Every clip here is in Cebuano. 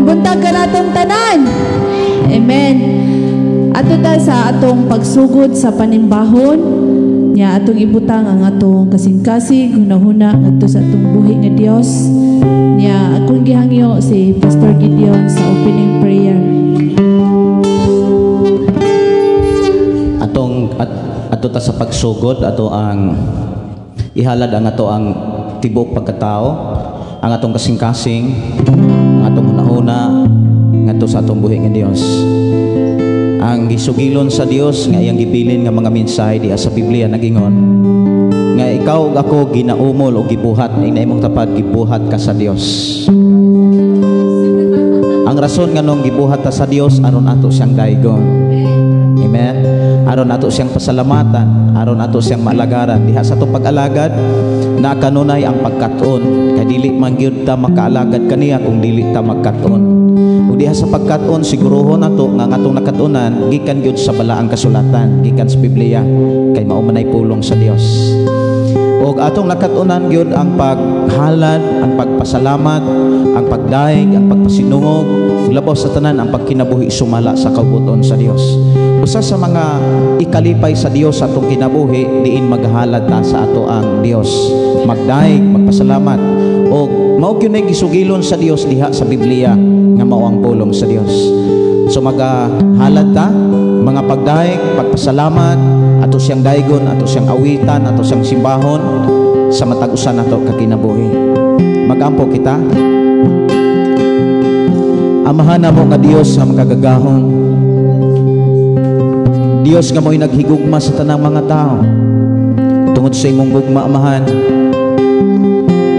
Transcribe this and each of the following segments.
Buntag kanatong tanan. Amen. Ato ta sa atong pagsugod sa panimbahon nya, atong ibutang ang atong kasing-kasing, hunahuna ngadto sa atong buhi nga Dios. Nya akong gihangyo si Pastor Gideon sa opening prayer. Atong at ato ta sa pagsugod, ato ang ihalad ang ato ang tibuok pagkatao, ang atong kasing-kasing, ang atong hunahuna ngadto sa atong buhi nga Dios. Ang gisugilon sa Dios nga iyang gibilin nga mga mensahe diha sa Biblia nagingon nga ikaw ug ako ginaumol o gibuhat ing imong tapad, gibuhat ka sa Dios. Ang rason nganong gibuhat ta sa Dios, aron ato siyang daygon. Amen. Aron ato siyang pasalamatan, aron ato siyang maalagaran. Diha sa atong pag-alagad na kanunay ang pagkat-on, kay dili man gyud ta makaalagad kaniya kung dili ta magkat-on. Ug diha sa pagkat-on, siguruhon nato nga ang atong nakat-onan gikan gyud sa balaang kasulatan, gikan sa Biblia, kay mao man ay pulong sa Dios. Og atong nakat-onan gyud ang paghalad, ang pagpasalamat, ang pagdaig, ang pagpasinungog, ug labaw sa tanan ang pagkinabuhi sumala sa kaubuton sa Dios. Usa sa mga ikalipay sa Dios sa atong kinabuhi diin maghalad ta sa ato ang Dios, magdaig, magpasalamat, og mao gyud nay gisugilon sa Dios diha sa Biblia nga mao ang pulong sa Dios. So magahalad ta, mga pagdaig, pagpasalamat, ato siyang daigon, ato siyang awitan, ato siyang simbahon sa matag usa nato ka kinabuhi. Magampo kita. Amahan namo nga Dios nga makagagahom, Dios nga mo'y naghigugma sa tanang mga tao. Tungod sa imong gugma, Amahan,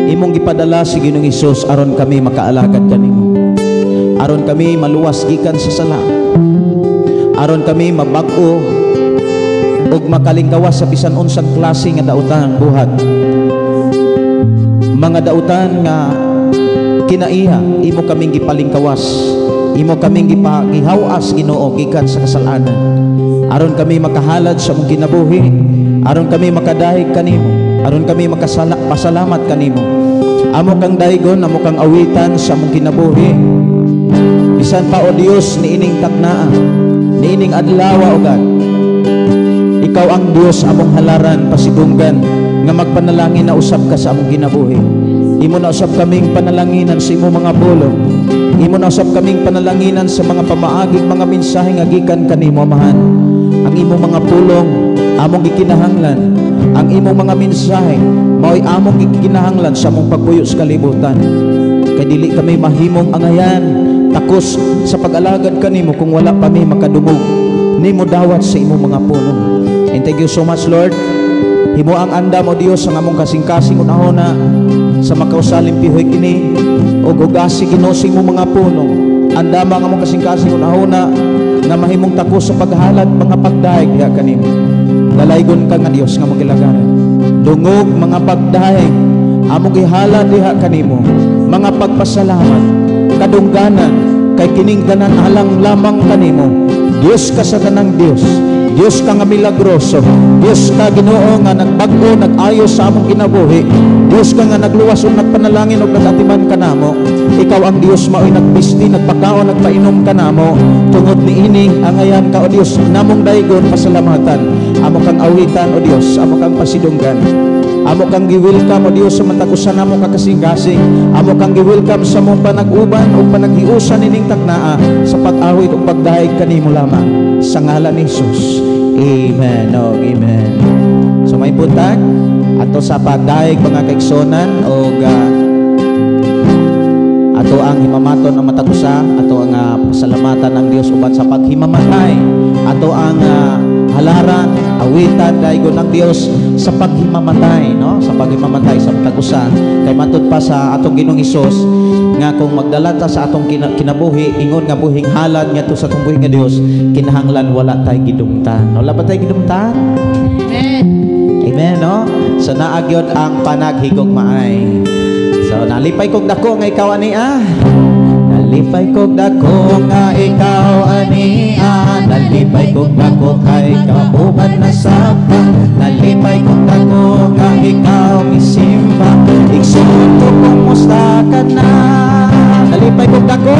imong gipadala si Ginoong Hesus aron kami makaalagad kanimo, aron kami maluwas gikan sa sala, aron kami mabag-o ug makalingkawas sa bisan unsang klase nga dautan buhat, mga dautan nga kinaiha. Imo kaming gipalingkawas, imo kaming gihawas, Ginoo, gikan sa kasalanan, aron kami makahalad sa among kinabuhi, aron kami makadayeg kanimo, aron kami makasala pasalamat kanimo. Amo kang daygon, amo kang awitan sa among kinabuhi bisan pa, o Dios, niining taknaa, niining adlaw. O God, ikaw ang Dios among halaran, pasidunggan nga magpanalangin na usab ka sa among kinabuhi. Imo na usab kaming panalanginan sa imong mga pulong. Imo na usab kaming panalanginan sa mga pamaaging mga mensahe nga gikan kanimo, Amahan. Ang imong mga pulong among gikinahanglan. Ang imong mga mensahe mao'y among gikinahanglan sa among pagpuyo sa kalibutan. Kay dili kami mahimong angayan takos sa pag-alagad kanimo kung wala pa mi makadungog nimo dawat sa imong mga pulong. And thank you so much, Lord. Himo ang andam, o Dios, ang among kasing-kasing, unahona sa makausaling pihoy kini og hugasi, Ginoo, sa imong mga pulong. Andama ang among kasing-kasing, unahona nga mahimong takos sa paghalad, mga pagdayeg diha kanimo. Dalaygon ka nga Dios nga magilagaran. Dungog mga pagdayeg among gihalad diha kanimo, mga pagpasalamat, kadungganan, kay kining tanan alang lamang kanimo. Dios ka sa tanang Dios. Dios ka nga milagroso. Dios ka, Ginoo, nga nagbag-o, nag-ayos sa among kinabuhi. Dios ka nga nagluwas ug nagpanalangin ug nagatiman kanamo. Ikaw ang Dios mao'y nagbisti, nagpakaon, nagpainom kanamo. Tungod niini angayan ka, o Dios, namong daygon, pasalamatan. Amo kang awitan, o Dios, amo kang pasidunggan. Amo kang gi-welcome, o Dios, sa matag usa namo kakasing-kasing. Amo kang gi-welcome sa among panag-uban o panaghiusan ining taknaa sa pag-awit ug pagdayeg kanimo lamang. Sa ngalan ni Jesus. Amen. Oh, amen. So may buntag ato sa pagdayeg, mga kaigsuonan, og ato ang himamaton ang matag usa, ato ang pasalamatan ang Dios uban sa paghimamatay. Ato ang halaran, awitan, daygon ang Dios sa paghimamatay, no? Sa paghimamatay sa matag usa. Kay matud pa sa atong Ginoong Hesus nga kung magdala ta sa atong kinabuhi ingon nga buhing halad ngadto sa atong buhi nga Dios, kinahanglan wala tay gidumtan. Wala ba tay gidumtan? Amen. Amen, no? So naa gyud ang panaghigugmaay. So nalipay kog dako nga ikaw ani ah. Nalipay kog dako nga ikaw ani ah. Nalipay kog dako kay kauban na sapa. Nalipay kog dako nga ikaw misimba. Igsoon ko, kumusta ka na? Nalipay kog dako.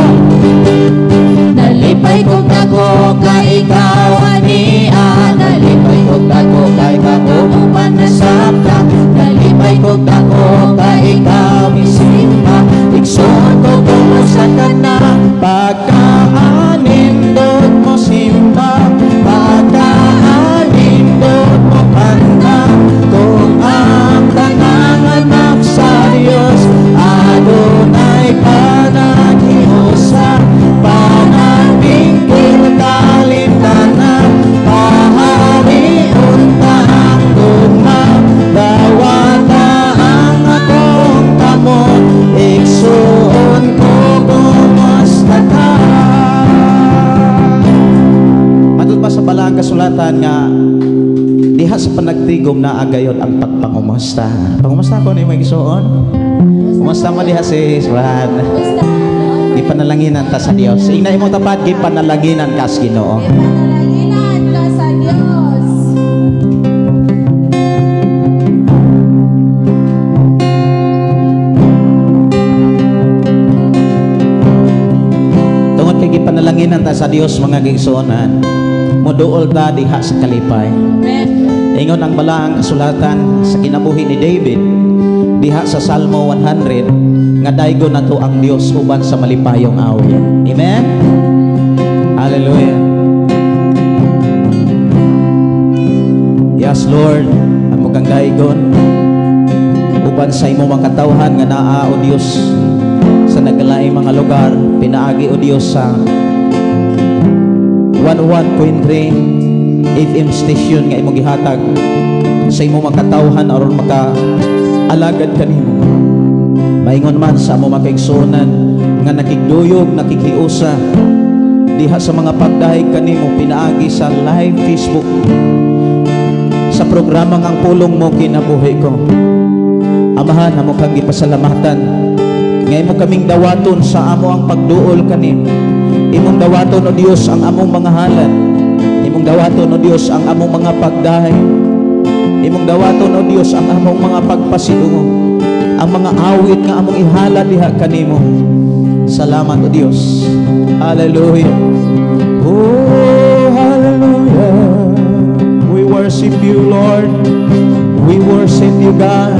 Nalipay kog dako kay ikaw ania. Nalipay kog dako kay kauban na sabta. Nalipay kog dako kay ikaw misimba. Igsoon ko kumusta ka na. Pagkaanindot mo simba, pagkaanindot mo kanta, kung ang tanang anak sa Diyos adunay panaghiusa, panabingkil kalimtanan, pahariun ta ang gugma, dawata ang akong kamot, igsuon ko kumusta ka. Matod pa sa balaang kasulatan nga diha sa panagtigom na agayon ang pagpangumusta. Pangumusta ko ni mga igsuon. Kumusta mo diha, sis Brad? Kumusta? Gipanalanginan ta sa Dios. Ingna imo tapat, gipanalanginan ka sa Ginoo. Ipanalanginan ka sa Dios. Tungod kay gipanalanginan ta sa Dios, mga igsuonan, moduol ta diha sa kalipay. Amen. Ingon ang balaang kasulatan sa kinabuhi ni David diha sa Salmo 100 nga daygon nato ang Dios uban sa malipayong awit. Amen. Hallelujah. Yes, Lord, amo kang daygon uban sa imong mga katawhan nga naa o Dios sa nagkalaing mga lugar, pinaagi o Dios sa 101.3 FM station nga imong gihatag sa imong mga katawhan aron maka alagad kanimo. Maingon man sa among mga kaigsuonan nga nakigduyog, nakikiusa diha sa mga pagdahig kanimo pinaagi sa live Facebook sa programa ng Pulong Mo Kinabuhi Ko. Amahan, amo kang gipasalamatan nga imo kaming dawaton sa amo ang pagduol kanimo. Imong dawaton o Dios ang among mga halad. Imong dawaton o Dios ang among mga pagdahig. Imong dawaton o Dios ang among mga pagpasidungog, ang mga awit nga among ihalad diha kanimo. Salamat o Dios. Hallelujah. Oh, hallelujah. We worship you, Lord. We worship you, God.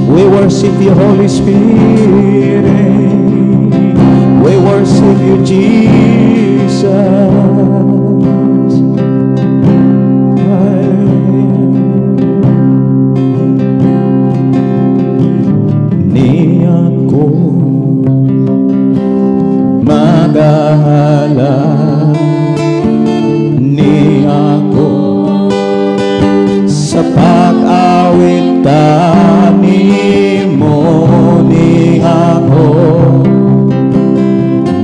We worship you, Holy Spirit. We worship you, Jesus. Hallelujah. Ni ako magahala, ni ako sa pag-awit kanimo, ni ako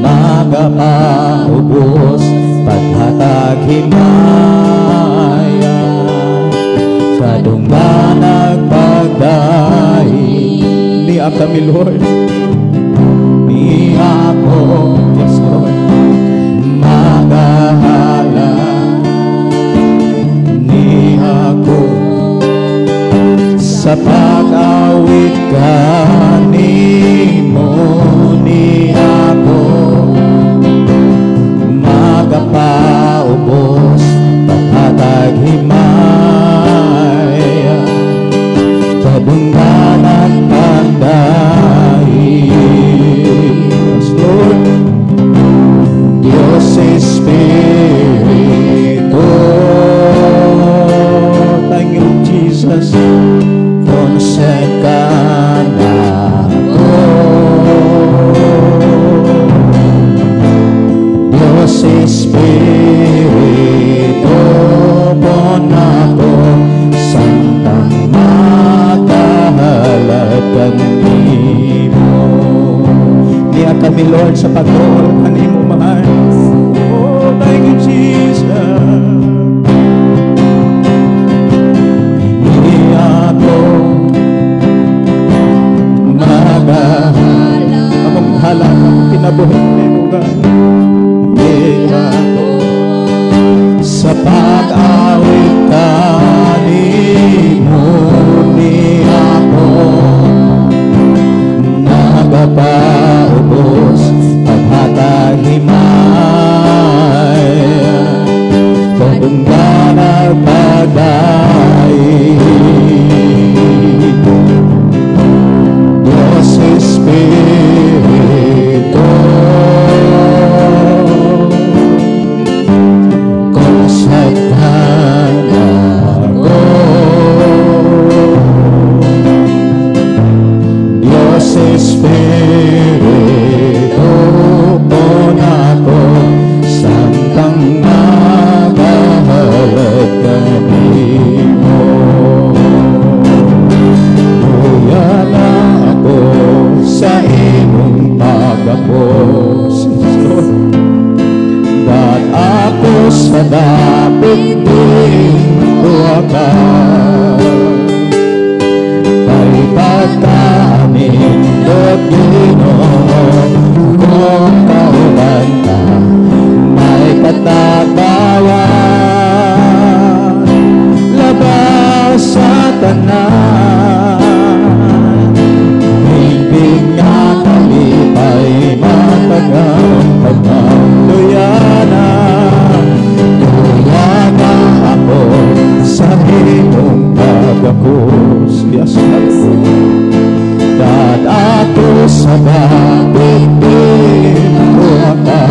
magapaubos paghatag himaya, kadungganag pagdahi ni kami, Lord. Ni ako, yes, Lord, magahala, ni ako sa pag-awit kanimo, ni ako magapaubos paghatag himaya, kadungganan pagdahi. Yes, Lord. Diyos Espiritu, thank you, Jesus. Consent ka na Diyos Espiritu, ponako samtang makahalad kanimo. Niya kami, Lord, sa pagduol kanimo, mahal. Oh, thank you, Jesus. Niya ako magahala, among halad, among kinabuhi nimo, God. Niya ako sa pag-awit kanimo, ni ako nagapaubos Pagkos. Yes, Lord. Dadato sa dapitin ko ka.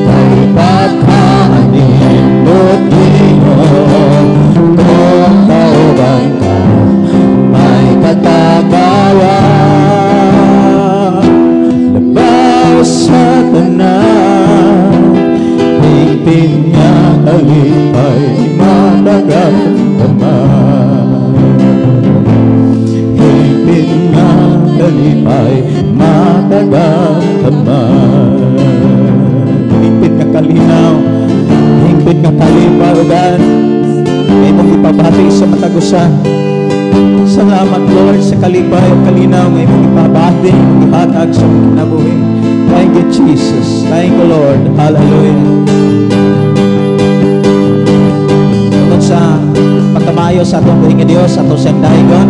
Kay pagkanindot Ginoo, kung kauban ka, may katagawa. Labaw sa tanan, higpit nga kalipay, matagal man. Higpit nga kalipay, matagal man. Higpit nga kalinaw, higpit nga kalipay, ugan. Imong ipabati sa matag usa. Salamat, Lord, sa kalipay at kalinaw nga imong ipabati, imong ihatag sa among kinabuhi. Thank you, Jesus. Thank you, Lord. Hallelujah. Tungod sa pagkamayo sa atong buhi nga Dios, ato siyang daigon,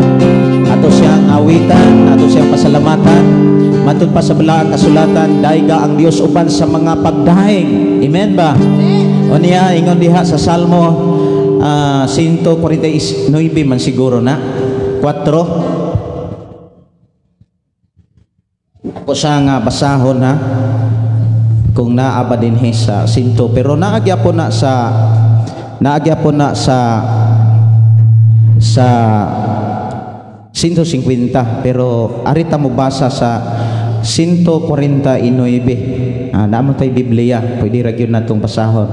ato siyang awitan, ato siyang pasalamatan. Matud pa sa balaang kasulatan, daiga ang Dios uban sa mga pagdaig. Amen ba? O niya, ingon diha sa Salmo 149 man siguro na 4. Ako siya nga basahon ha, kung naa ba dinhi sa sinto, pero naagya po na sa 150, pero arita mo basa sa 149. Naa mo tay Biblia, pwede ra gyud natong basahon.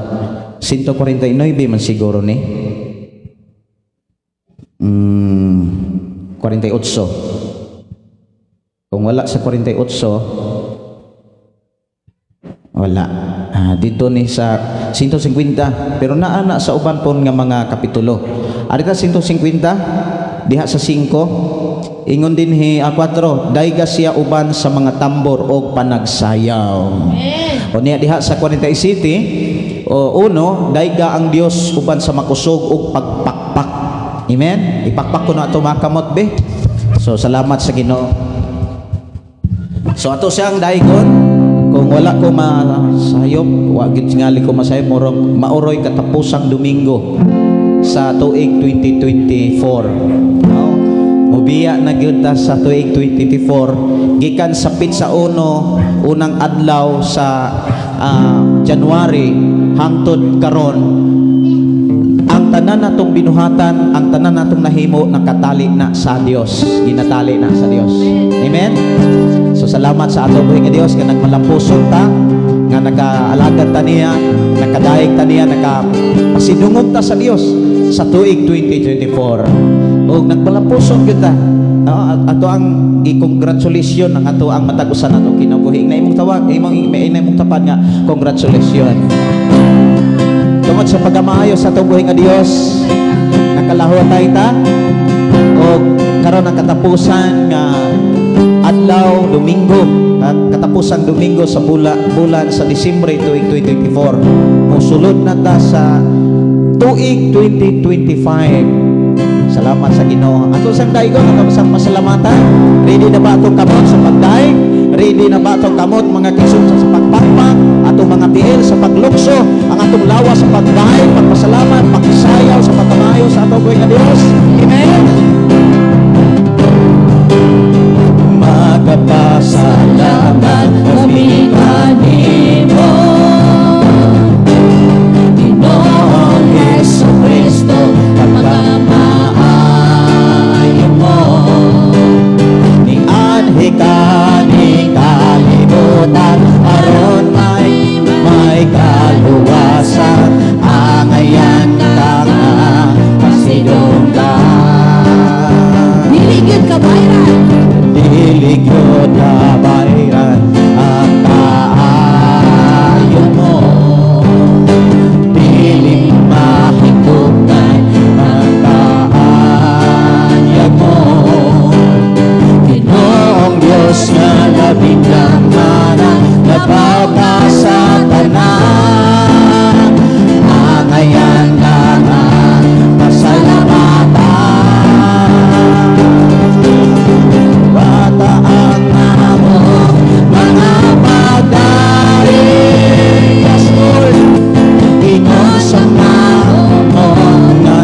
149 man siguro ni. 48. Kung wala sa 48, wala. Dito ni sa 150, pero naa na sa uban pon nga mga kapitulo. Arita 150 diha sa 5, ingon dinhi a 4, dayga siya uban sa mga tambor og panagsayaw. O niya diha sa 47 o 1, dayga ang Dios uban sa makusog og pagpakpak. Amen. Ipakpak ko na ato mga kamot be. So salamat sa Ginoo. So ato siyang daygon. Kung wala ko masayop, wa gid tingali ko masayop, murag mauroy katapusang Domingo sa tuig 2024. No? Mubiya na gyud ta sa tuig 2024 gikan sa pitsa uno, unang adlaw sa January hangtod karon, ang tanan natong binuhatan, ang tanan natong nahimo, nakatali na sa Dios, ginatali na sa Dios. Amen. So salamat sa atong buhi nga Dios nga nagmalampuson ta, nga nakaalagad ta niya, nakadaig ta niya, nakapasidungog ta sa Dios sa tuig 2024. Ug nagmalampuson gyud ta. No, ato ang i-congratulation ang ato ang matag usa natong kinabuhi. Na imong tawag, imong may imong tapad nga congratulations. Tungod sa pagkamaayo sa atong buhi nga Dios, nakalahuwatay ta og karon ang katapusan nga adlaw Domingo, katapusang Domingo sa bulan sa Disyembre tuig 2024. Mosulod na ta sa tuig 2025. Salamat sa Ginoo. Ato sang daigon, ato sang pasalamatan. Ready na ba atong kamot sa pagdaig? Ready na ba atong kamot mga kisong sa pagpakpak? Atong mga tiil sa paglukso, ang atong lawas sa pagdaig, pagpasalamat, pagsayaw sa pagkamayo sa atong buhi nga Dios. Amen. Magpasalamat kami kanimo, Ginoong Hesus Kristo, pagkamaayo mo. Nianhi ka ni kalibutan, aron may kaluwasan, angayan ka nga pasidunggan. Dili gyud kabayran. Dili gyud kabayran ang kaayo mo. Dili mahigugay ang kaanyag mo. Ginoong Diyos nga labing gamana, labaw ka sa tanan. Angayan ka nga pasalamatan. Bata ang among mga pagdaig. Yes, Lord. Ingon sa mao nga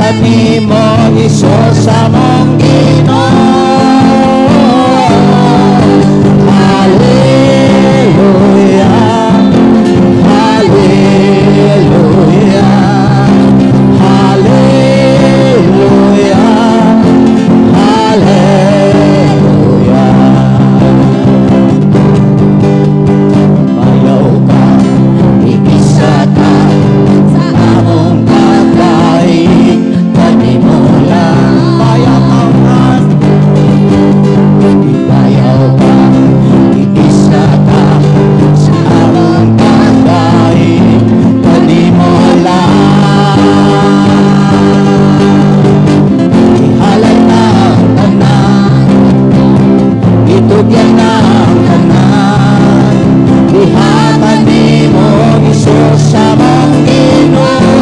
Kanimo, Jesus, among Ginoo. Hallelujah. Hallelujah. Hallelujah. Hallelujah. Bayaw ka, iisa ka Sa among pagdaig kanimo lang. Bayaw ka, bayaw ka, iisa ka sa among pagdaig kanimo lang. Ihalad na ang tanan, itugyan na ang tanan, ihatag nimo, Jesus, among Ginoo.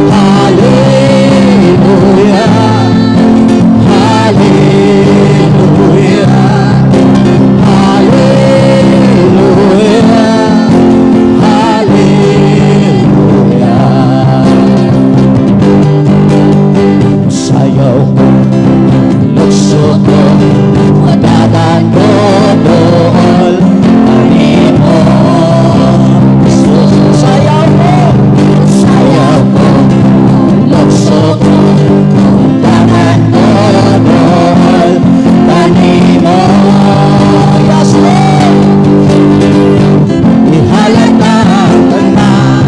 Hallelujah. Hallelujah. Hallelujah. Hallelujah. Sayaw ko, lukso ko, madagan ko dool kanimo, Jesus. Sayaw ko, lukso ko, dagan ko dool kanimo. Yes, Lord. Ihalad na ang tanan,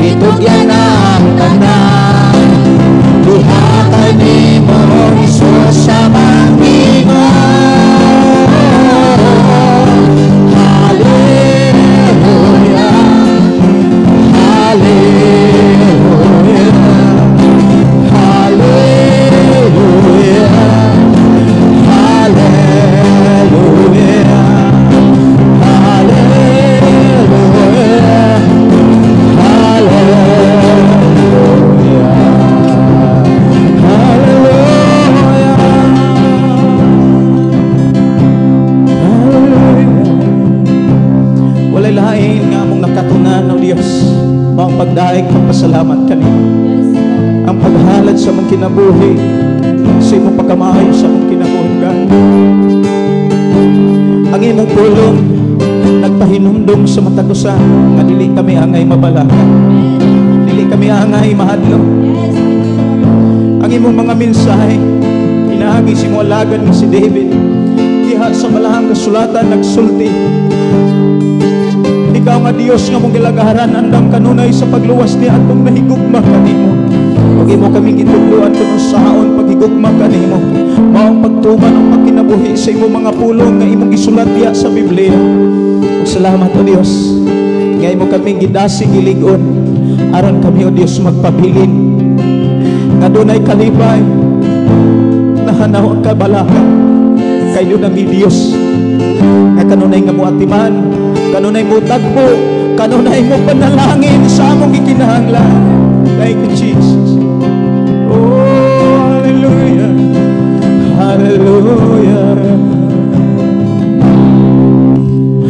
itugyan na ang tanan, ihatag nimo, Jesus, among Ginoo. Hallelujah. Hallelujah. Hallelujah. Hallelujah. Hallelujah. Hallelujah. Hallelujah. Hallelujah. Walay lain nga among nakatunan, O Diyos. Mao ang pagdaig, pagpasalamat kanimo. Yes, Lord. Ang paghalad sa among kinabuhi sa imong pagkamaayo sa among kinabuhi, God. Ang imong pulong nagpahinumdum sa matag usa nga dili kami angay mabalaka. Dili kami angay mahadlok. Yes, thank you, Lord. Ang imong mga mensahe pinaagi sa imong alagad nga si David diha sa Balahang Kasulatan nagsulti. Ikaw nga Dios nga among gilagaharan, andam kanunay sa pagluwas ni atong nahigugma kanimo. Ug imo kami gitudloan kung unsaon paghigugma kanimo. Mao ang pagtuman ang pagkinabuhi sa imong mga pulong nga imong gisulat diha sa Biblia. Ug salamat, O Dios, nga imo kami gidasig, gilig-on aron kami, O Dios, magpabilin nga dunay kalipay, nahanaw ang kabalaka kay doon ang Diyos nga kanunay nga muatiman, kanunay mo tagbo, kanunay mo panalangin sa among gikinahanglan. Thank you, Jesus. Oh, hallelujah, hallelujah.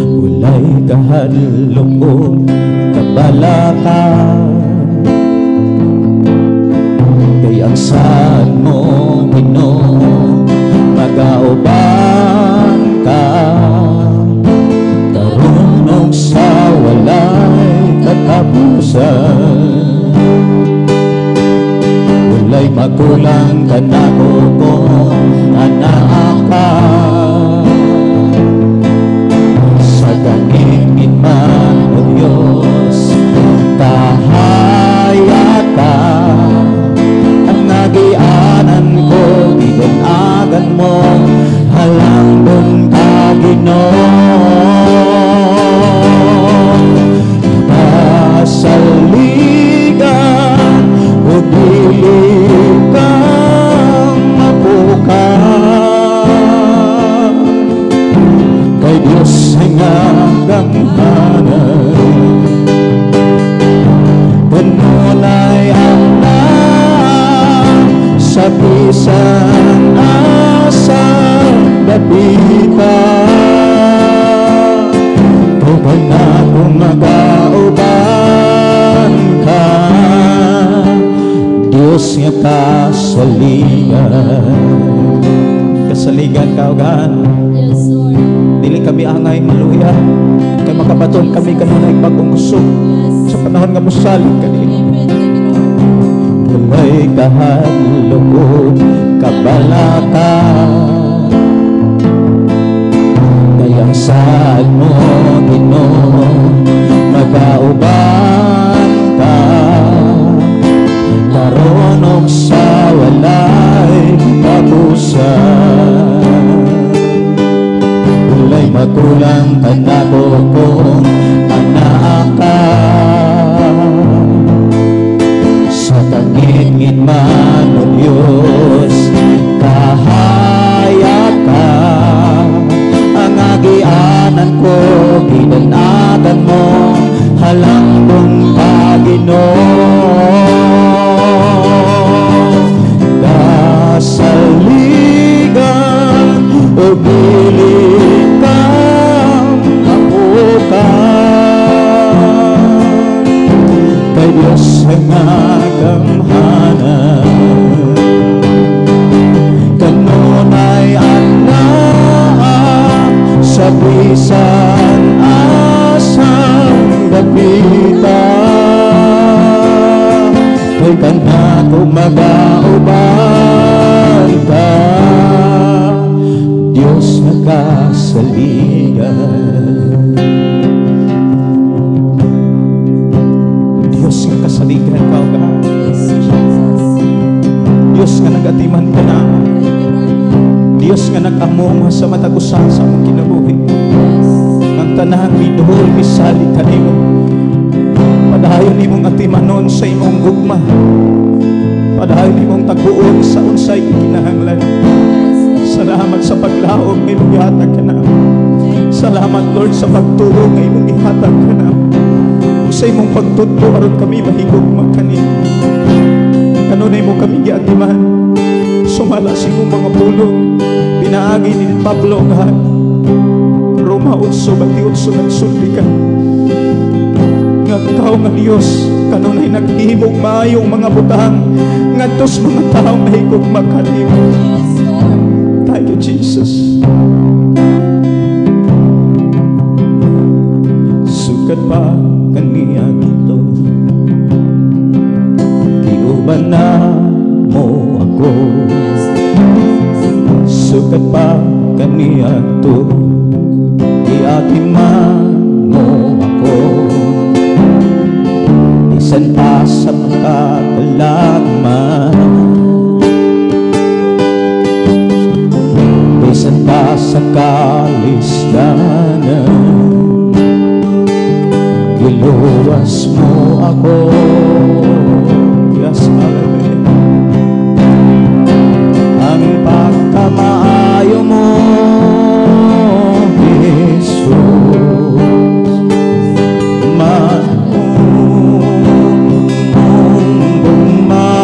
Walay kahadlok o kabalaka kay ang saad mo, Ginoo, magauban ka karon ug sa walay katapusan. Walay makulang kanako kung anaa ka. Sa gangit man, O Diyos, kahaya ka. Ang agianan ko, gigun-agan mo. Halangdon ka, Ginoo. Pasaligan o dili ka mapukaw. Diyos nga kasaligan. Kasaligan ka, God. Yes, Lord. Dili kami angay maluya. Kay makabaton kami kanunay bagong kusog sa panahon nga musalig kanimo. Amen. Thank you, Lord. Walay kahadlok ug kabalaka, kay ang saad mo, Ginoo, magauban ka karon ug sa walay katapusan. Walay makulang kanako kung anaa ka. Sa kangitngit man, O Diyos, kahaya ka. Ang agianan ko, gidanagan mo. Halangdon ka, Ginoo. Kasaligan o dili ka mapukan, kay Diyos nga gamhanan, kanunay anaa sa bisan asang dapita, kay kanako magauban ka, Diyos nga kasaligan. Diyos nga kasaligan ka, O God. Yes, Jesus. Diyos nga nagatiman ka na. Thank you, Lord God. Diyos nga nag-among sa matag usa sa among kinabuhi. Yes. Ang tanang miduol, misalig kanimo. Padayon imong atimanon sa imong gugma. Padayon imong tagbuon sa unsay kinahanglan. Yes, Lord. Salamat sa paglaom nga imong gihatag kanamo. Salamat, Lord, sa pagtuo nga imong gihatag kanamo. Ug sa imong pagtudlo aron kami mahigugma kanimo. Kanunay mo kami giatiman sumala sa imong mga pulong pinaagi ni Pablo nga Roma 8:28, nagsulti ka nga ikaw nga Dios kanunay naghimog maayong mga butang ngadto sa mga tawo mahigugma kanimo. Yes, Lord. Thank you, Jesus. Sukat pa kaniadto, giuban na mo ako. Yes, Jesus. Sukat pa kaniadto, giatiman mo ako. Bisan pa sa pagkakalagman, bisan pa sa kalisdanan, giluwas mo ako. Yes, hallelujah. Ang pagkamaayo mo, Jesus, maunong gugma,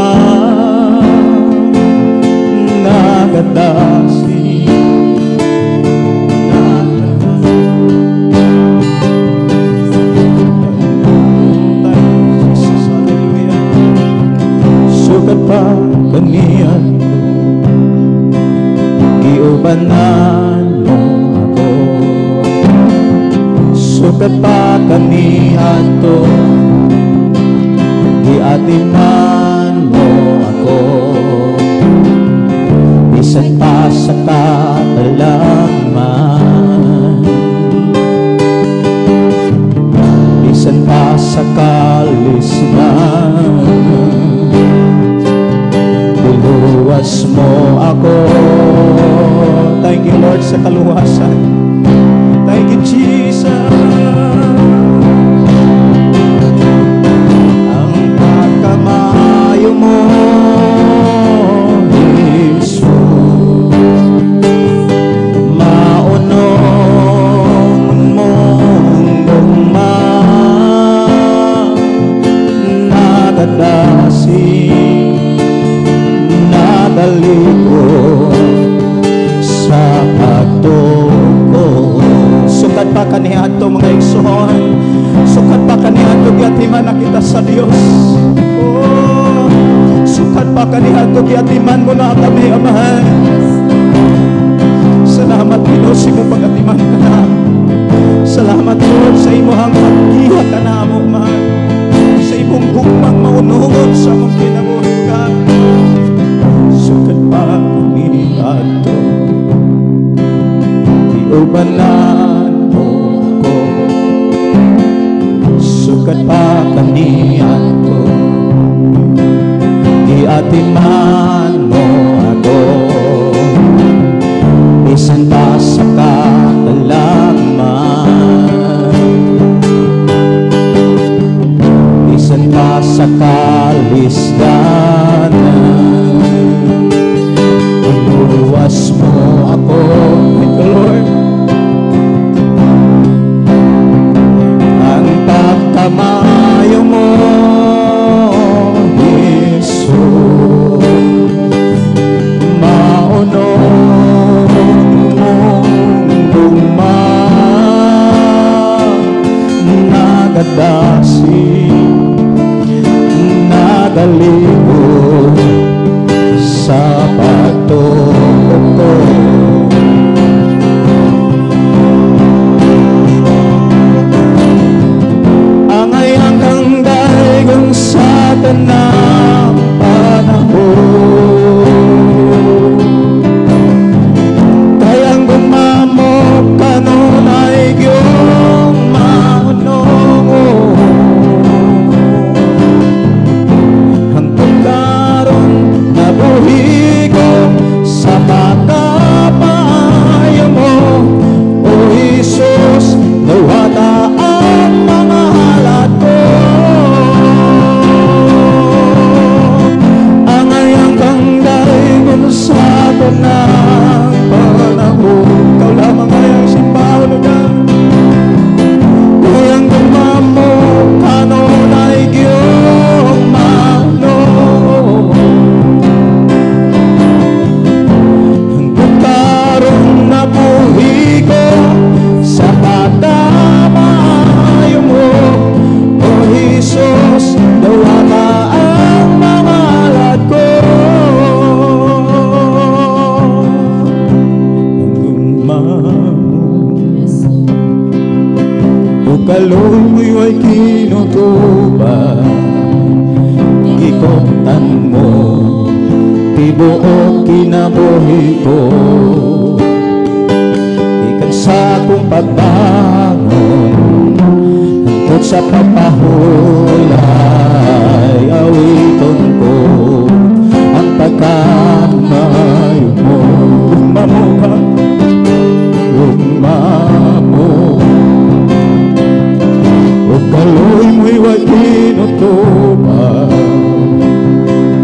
nagadasi. Jesus, hallelujah. Sukat pa kaniadto, giubanan mo ako. Sukat pa kaniadto, giatiman mo ako. Bisan pa sa katalagman, bisan pa sa kalisdan, giluwas mo ako. Thank you, Lord, sa kaluwasan. Thank you, Jesus. Ang pagkamaayo mo, Jesus, maunong mong gugma, nagadasi, nagalikod sa pagtuko. Sukat pa kaniadto, mga igsoon, sukat pa kaniadto giatiman na kita sa Dios. Oh, sukat pa kaniadto, giatiman mo na kami, Amahan. Salamat, Ginoo, sa imong pag-atiman kanamo. Salamat, Lord, sa imong paggiha kanamo, Amahan. Sa imong gugmang maunungon sa among kinabuhi ka. Sukad pa kaniadto, giubanan mo ko. Sukad pa kaniadto, giatiman mo ako. Bisan pa sa katalagman, bisan pa sa kalisdanan, iluwas mo ako. Thank you, Lord. Ang pagkamayo mo, Jesus, maunong mong gugma, nagadasig, nagalikod sa pagtuo ko. Angay ang kang daygon sa tanang panahon, kay ang gugma mo kanunay gyud maunong. Hangtod karon nabuhi ko sa pagkamayo mo, O Jesus, dawata ang mga halat ko. Angay ang kang daygon sa tanang panahon. Ikaw lamang ay ang simbahon, O God. Kay ang gugma mo kanunay gyud maunong. Hangtod karon nabuhi ko sa pagkamayo mo, O Jesus, dawata ang mga halat ko. Ang gugma mo, o kaloy mo'y way kinutubag, gikoptan mo tibuok kinabuhi ko. Gikan sa akong pagbangon hangtod sa pagpahulay, awiton ko ang pagkamayo mo. Gugma mo ka, gugma mo, o kaloy mo'y way kinutubag,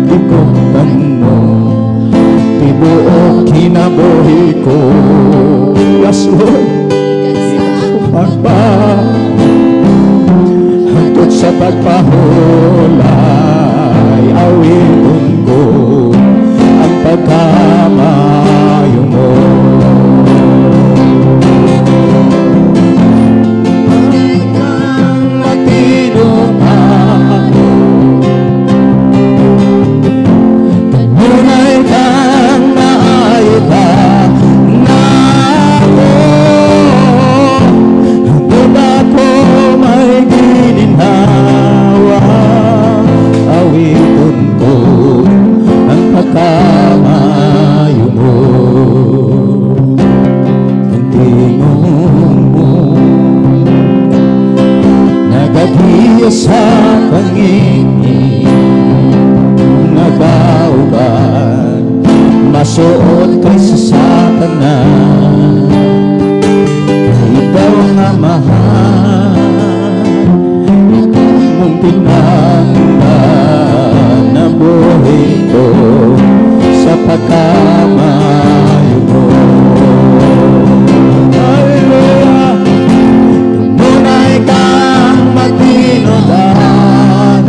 gikoptan mo tibuok kinabuhi ko. Yes, Lord. Hangtod sa pagpahulay, awiton ko ang pagkamayo mo. Ang matino ako, kanunay kang maayo ka nako. Hangtod ako may gininhawa, awiton ko ang pagkamayo mo. Ang tingog mo nagagiya sa kangingin, nagauban masuot kay sa Satanas. Kay ikaw ang Amahan, ikaw mong tinangga na buhay ko sa pagkamayo mo. Hallelujah! Kanunay kang matinodanon,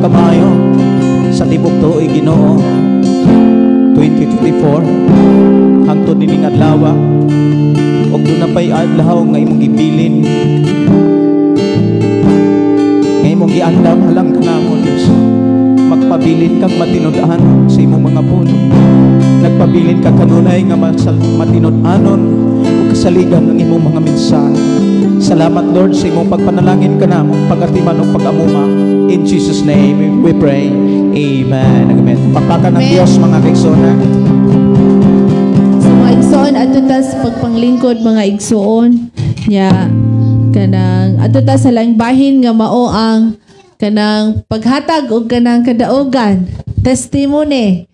kamaayo sa tibok tuig, Ginoo, 2024 hangtod nining adlaw, ug duna pay adlaw nga imong gibilin, nga imong giandam halang kanamo, Dios. Magpabilin kang matinud-anon sa imong mga pulong. Nagpabilin ka kanunay nga matinud-anon ug kasaligan ng imong mga mensahe. Salamat, Lord, sa imong pagpanalangin kanamo, pag-atiman ug pag-amuma. In Jesus' name we pray. Amen. Amen. Pakpakan ng Amen. Diyos, mga kaigsuonan. So mga igsoon, adto ta sa pagpanglingkod, mga igsoon, nya kanang adto ta sa laing bahin nga mao ang kanang paghatag og kanang kadaugan, testimony.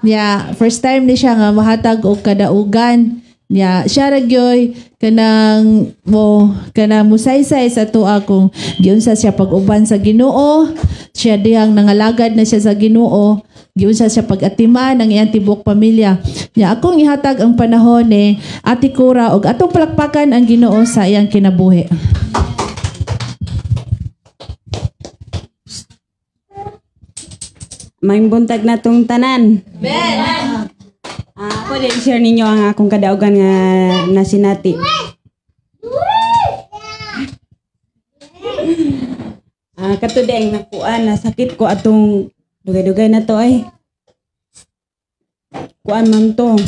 Nya first time ni siya nga mahatag og kadaugan. Nya siya ra gyoy kanang mo kanang musaysay sa tuwa kung giunsa siya pag-uban sa Ginoo. Siya dihang nangalagad na siya sa Ginoo, giunsa siya pag-atiman ang iyang tibuok pamilya. Nya akong ihatag ang panahon ni Ate Cora og atong palakpakan ang Ginoo sa iyang kinabuhi. Maayong buntag na tong tanan. Ako din share ninyo ang akong kadaugan nga nasinati. Kato deng nakuan, nasakit ko atong dugay-dugay na to ay. Kuan man to.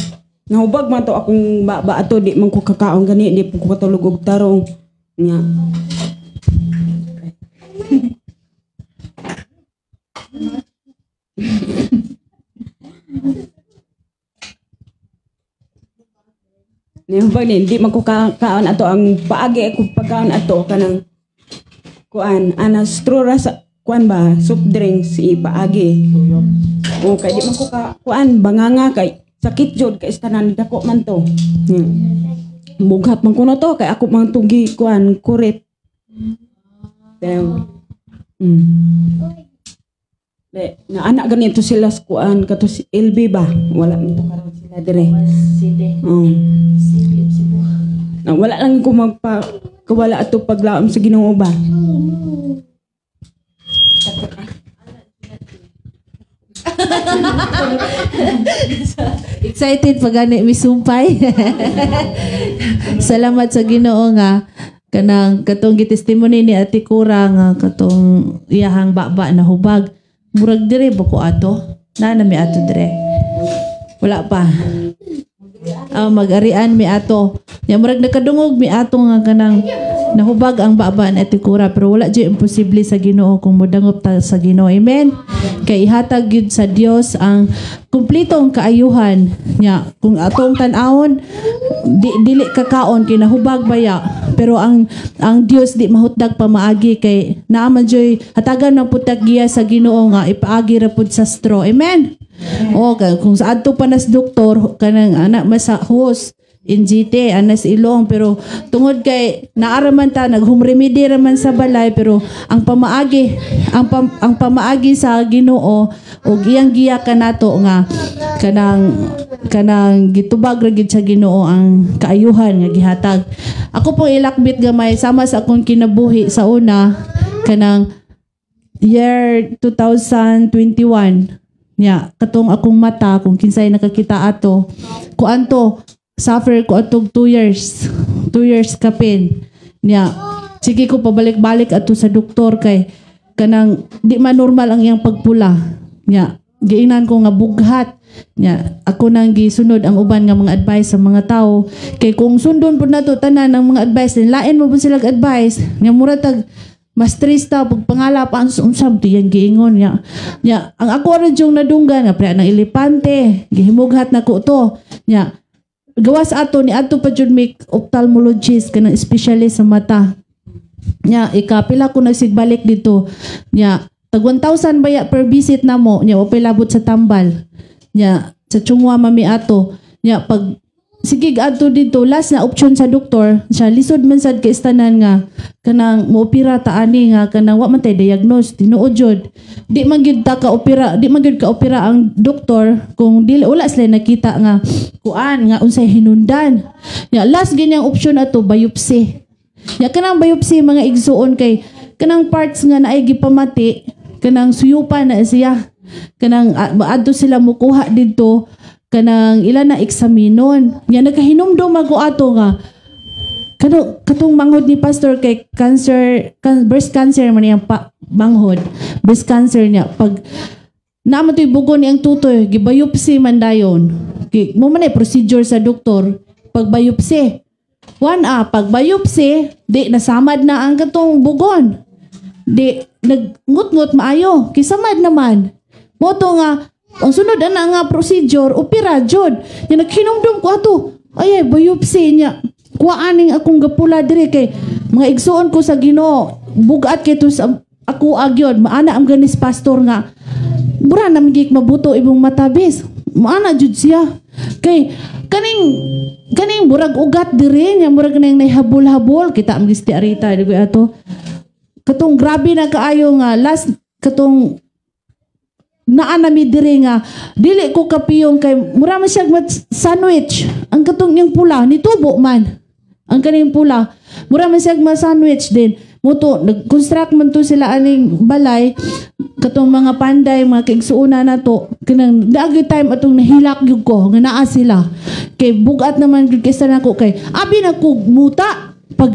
Nahubag man to akong baba ato, di man ko kakaon gani, di po ko katulog og tarong. Nya. Nahubag ni, di man ko kaon ato ang paagi ako pagkaon ato kanang kuan ana straw ra sa kuan ba, soft drinks ipaagi. O kay di man ko ka kuan banganga kay sakit jud kay tanan dako man to. Bughat man kuno to kay ako man tugi kuan kurit. Then, De, na anak ganito sila sa kuan kato si LB ba? Wala man to karon sila dire. Na, wala lang ko magpa kawala ato paglaom sa Ginoo ba. Excited pa gani mi sumpay. Salamat sa Ginoo nga kanang katong gitestimony ni Ate Cora nga katong iyahang baba na hubag. Murag dire ba ko ato? Na mi ato dire. Wala pa. Mag-arian mi ato. Ya murag nakadungog mi ato nga kanang nahubag ang baba ni Ate Cora, pero wala jud imposible sa Ginoo kung modangop ta sa Ginoo. Amen. Kay ihatag gyud sa Dios ang kumpletong kaayuhan nya. Kung atong tan-awon dili kakaon kay nahubag baya, pero ang Dios di mahutdag pamaagi kay naa man joy hatagan ng putag giya sa Ginoo nga ipaagi ra pud sa straw. Amen. O kung sa adto pa nas doktor kanang anak masa hos NGT anas ilong, pero tungod kay naaraman ta nag-home remedy raman sa balay, pero ang pamaagi ang pamaagi sa Ginoo og iyang giya kanato nga kanang kanang gitubag ra gid sa Ginoo ang kaayuhan nga gihatag. Ako pong ilakbit gamay sama sa akong kinabuhi sa una kanang year 2021 nya katong akong mata kung kinsay nakakita ato kuan to suffer ko atog 2 years. 2 years kapin. Nya sige ko pabalik-balik ato sa doktor kay kanang di man normal ang iyang pagpula. Nya giingnan ko nga bughat. Nya ako nang gisunod ang uban nga mga advice sa mga tao kay kung sundon pud nato tanan ang mga advice, lain mo pud sila advice. Nya mura tag mas stress ta pagpangalap ang unsam ti yang giingon nya. Nya ang ako ra jung nadunggan nga pre ng elepante gihimughat nako to. Nya gawas ato ni adto pa jud mi ophthalmologist kanang specialist sa mata. Nya ikapila ko nagsigbalik dito. Nya tag 1,000 baya per visit namo. Nya wa pay labot sa tambal. Nya sa Chungwa mami ato. Nya pag sige adto dito last na option sa doktor siya lisod man sad kay istanan nga kanang moopera ta ani nga kanang wa man tay diagnose tinuod jud. Di man gyud ta ka opera, di man gyud ka opera ang doktor kung dili wala sila nakita nga kuan nga unsay hinundan. Nya last ganyang option ato biopsy. Nya kanang biopsy mga igsuon kay kanang parts nga naay gipamati Kanang suyupan na siya. Kanang adto sila mukuha didto kanang ila na eksaminon. Nya nakahinumdum ako ato nga kano katong manghod ni pastor kay cancer breast cancer man iyang manghod, breast cancer niya. Pag naa man to'y bugon niyang tutoy, gibiopsy man dayon. Kay mo man ay procedure sa doktor pag biopsy. One a pag biopsy, di nasamad na ang katong bugon, di nagngut-ngut maayo kay samad naman. Mo to nga ang sunod ana nga procedure, opera jud. Nya naghinumdum ko ato, ay ay biopsy niya, kuha aning akong gapula diri kay mga igsuon ko sa Ginoo, bugat kay to sa ako agyon maana ang ganis pastor nga mura na magig mabuto imong matabis. Maana jud siya kay kaning kaning murag ugat diri nya, murag nang nahabol-habol kita ang gisti arita di ko ato katong grabe na kaayo nga last katong naa nami diri nga dili ko kapiyong kay mura man siya sandwich ang katong iyang pula, nitubo man ang kaning pula, mura man siya ma sandwich din. Mo to nag-construct man to sila aning balay, katong mga panday, mga kaigsuuna na to. Kanang daagi time atong nahilak gyud ko nga naa sila kay bugat naman gyud kaysa nako kay abi na ko muta pag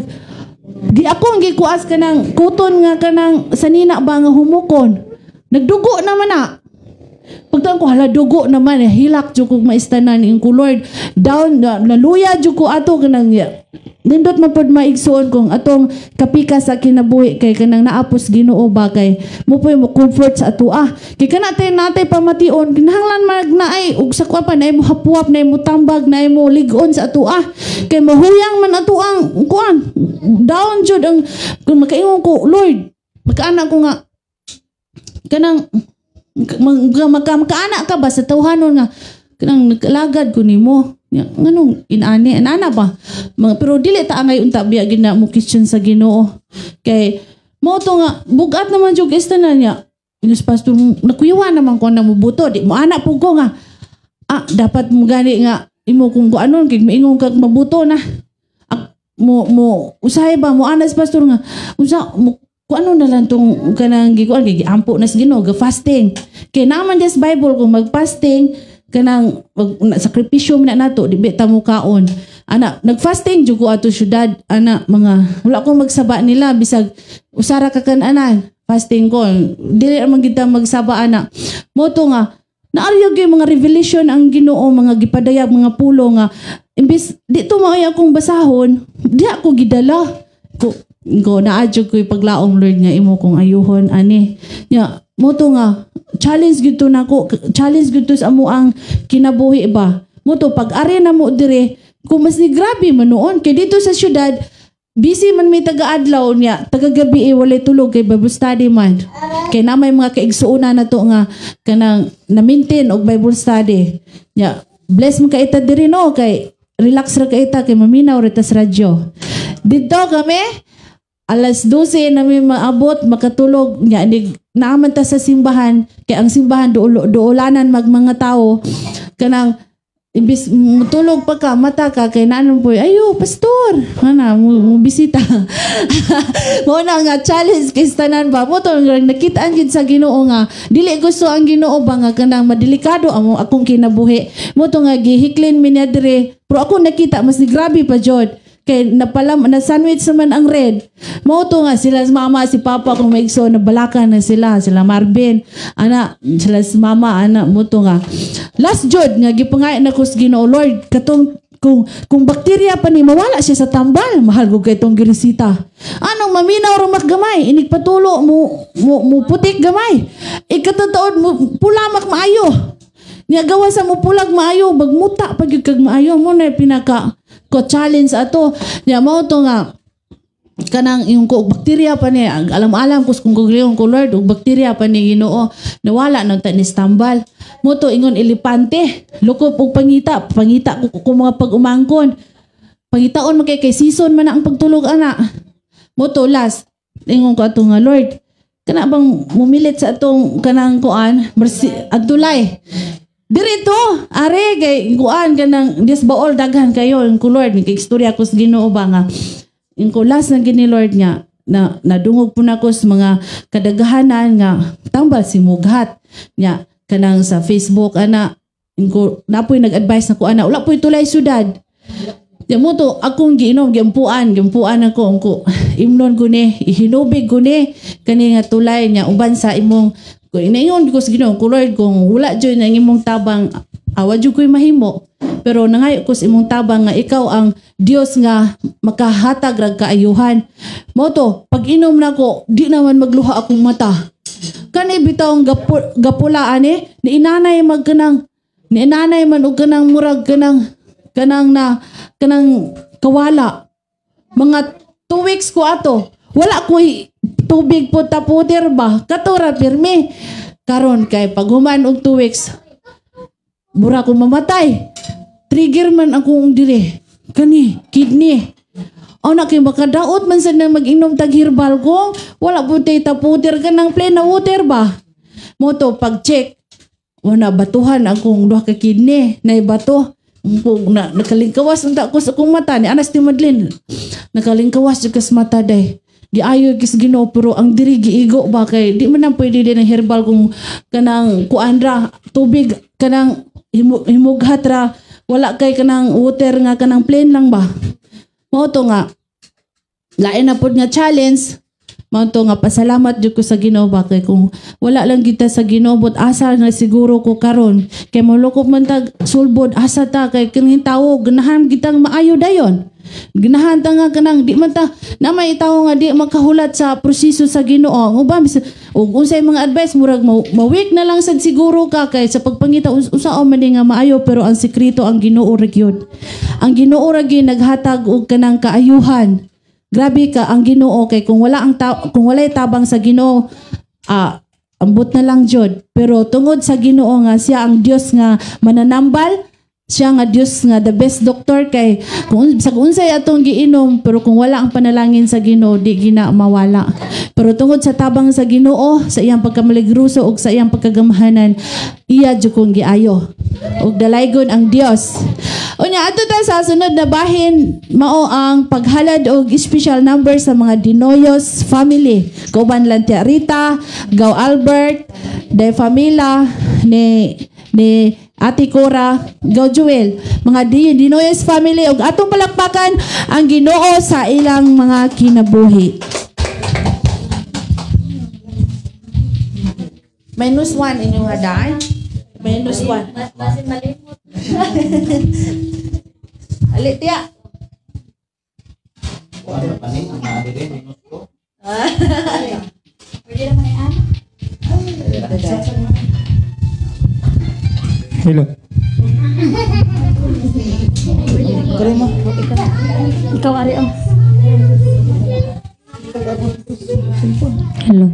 di ako ang gikuas kanang kuton nga kanang sanina ba nga humukon, nagdugo naman na. Pagtan ko, hala, dugo naman eh. Hilak jud kog maistanan ing ko, Lord. Down, naluya jud ko ato kanang nindot man pod maigsuon kung atong kapika sa kinabuhi kay kanang naapos Ginoo ba, kay mo po'y mo comfort sa ato ah. Kay kana tay natay pamation, kinahanglan mag naay ug sa kuan pa naay mo hapuap, naay mo tambag, naay mo lig-on sa ato ah. Kay mahuyang man ato ang kuan. Down jud ang kung makaingon ko, Lord, makaana ko nga kanang makaana ka ba sa tawhanon nga kanang nag-alagad ko nimo. Nya, nganong inani anana ba mga, pero dili ta angay unta biya gina mo question sa Ginoo kay mo to nga bugat naman jud na niya. Inos pastor, nakuyawa naman ko na mubuto, di mo ana pud ko nga dapat mo gani nga imo kung anon kay maingon kag mabuto na. Ah, mo mo usahay ba mo ana sa pastor nga unsa mo kung ano na lang tong kanang gikuan kay giampo na sa Ginoo, ga fasting kay naman des Bible kung magfasting kanang mag, na, sakripisyo man na nato, di ba ta mo kaon ana. Nagfasting jud ko ato syudad ana, mga wala ko magsaba nila bisag usara ka kan-anan, fasting ko, dili man kita magsaba ana. Mo to nga naaryo gyud mga revelation ang Ginoo, mga gipadayag, mga pulo nga imbis di to maoy akong basahon, di ako gidala ko ko naa jud ko'y paglaom, Lord, nga imo kong ayuhon ani. Nya mo to nga challenge gyud to nako, challenge gyud to sa amo ang kinabuhi ba. Mo to pag ari na mo dire kung mas ni grabe man noon kay dito sa syudad busy man may taga-adlaw niya, taga-gabi eh, walay tulog kay Bible study man. Kay na may mga kaigsuuna na to nga kanang na-maintain og Bible study. Nya bless mo ka ita diri no, kay relax ra ka ita kay maminaw ra ta sa radyo. Dito kami alas 12 na mi maabot makatulog nya ni naaman ta sa simbahan kay ang simbahan dulo, duolanan mag mga tao. Kanang imbis mutulog pa ka, mata ka kay nanon po, ayo pastor ana mo, mo bisita. Mo na nga challenge kay tanan ba. Mo to nga nakitaan gid sa Ginoo nga dili gusto ang Ginoo ba nga kanang madelikado amo akong kinabuhi. Mo to nga gihiklin mi niya dire, pero ako nakita mas ni grabe pa jud kay napalam na sandwich naman ang red. Mo to nga sila si mama, si papa kung may igsoon na balakan na sila, sila Marvin ana, sila si mama ana. Mo to nga last jud nga gipangay na ko sa Ginoo, Lord, katong kung bakterya pa ni mawala siya sa tambal, mahal ko kay tong giresita. Anong maminaw ra gamay, inig patulo mo mo, mo putik gamay, ikatataod mo pulamak maayo. Niya gawa sa mo pulag maayo, magmuta pag gyud kag maayo. Mo na pinaka ko challenge ato. Niya mao to nga kanang yung ko bakterya pa ni alam-alam ko kung gugriyon ko, Lord, og bakterya pa ni Ginoo, nawala nang ta ni tambal. Mo to ingon elepante, lukop og pangita, pangita ko mga pag-umangkon, pangitaon man kay kay season man na ang pagtulog ana. Mo to last ingon ko ato nga, Lord, kana bang mumilit sa atong kanang kuan mercy adulay diri to are kay kuan kanang dis baol daghan kayo. Yung ko, Lord, kay istorya ko sa Ginoo ba nga yung ko last na gini, Lord, nga na nadungog po nako sa mga kadaghanan nga tambal si mughat nya kanang sa Facebook ana ko napoy nag-advise nako ana wala poy tulay syudad. Di mo to akong giinom giampuan ako angko imnon ko ni ihinubig ko ni kani nga tulay nya uban sa imong ko inaingon ko sa Ginoo ko Lord kung wala jud ang imong tabang awa jud ko'y mahimo pero nangayo ko sa imong tabang nga ikaw ang Dios nga makahatag rag kaayuhan. Mo to pag inom nako di naman magluha akong mata. Kani bitaw ang gapula ani ni inanay mag kanang ni inanay man og kanang murag kanang kanang na kanang kawala. Mga 2 weeks ko ato wala ko tubig po taputer ba katura pirmi karon kay paghuman og 2 weeks mura ko mamatay. Trigger man akong dire kani kidney. Ana kay makadaot man sad na mag-inom tag herbal ko wala po tay taputer kanang plain na water ba. Mo to pag check wala batuhan akong duha ka kidney nay bato. Na nakalingkawas unta ko sa akong mata ni Anas ni Madeline. Nakalingkawas jud kas mata day. Giayo kis Ginoo pero ang diri giigo ba kay di man nang pwede din ang herbal kung kanang kuan ra tubig kanang himughat ra wala kay kanang water nga kanang plain lang ba. Mao to nga lain na pod nga challenge. Mao to nga pasalamat jud ko sa Ginoo ba kay kung wala lang kita sa Ginoo but asa na siguro ko karon kay molukop man tag sulbod asa ta kay kining tawo ganahan kitang maayo dayon. Ganahan ta nga kanang di man ta na may tawo nga di makahulat sa proseso sa Ginoo. Uban og unsay mga advice murag ma-weak na lang sad siguro ka kay sa pagpangita unsaon man nga maayo pero ang sekreto ang Ginoo ra gyud. Ang Ginoo ra gyud naghatag og kanang kaayuhan. Grabe ka ang Ginoo kay kung wala ang kung walay tabang sa Ginoo ambot na lang jud pero tungod sa Ginoo nga siya ang Dios nga mananambal, siya nga Dios nga the best doctor kay kung sa unsay atong giinom pero kung wala ang panalangin sa Ginoo di gina mawala. Pero tungod sa tabang sa Ginoo sa iyang pagkamaligruso ug sa iyang pagkagamhanan iya jud kong giayo ug dalaygon ang Dios. Unya ato ta sa sunod na bahin mao ang paghalad og special number sa mga Dinoyos family. Kauban lang Tia Rita, Gaw Albert, De Famila ni Ate Cora, Gaw Joel, mga Dinoyos family og atong palakpakan ang Ginoo sa ilang mga kinabuhi. -1 inyong haday. -1. Basin malimot. Ali tiya. Pwede naman yan. Hello. Ikaw ari oh. Hello.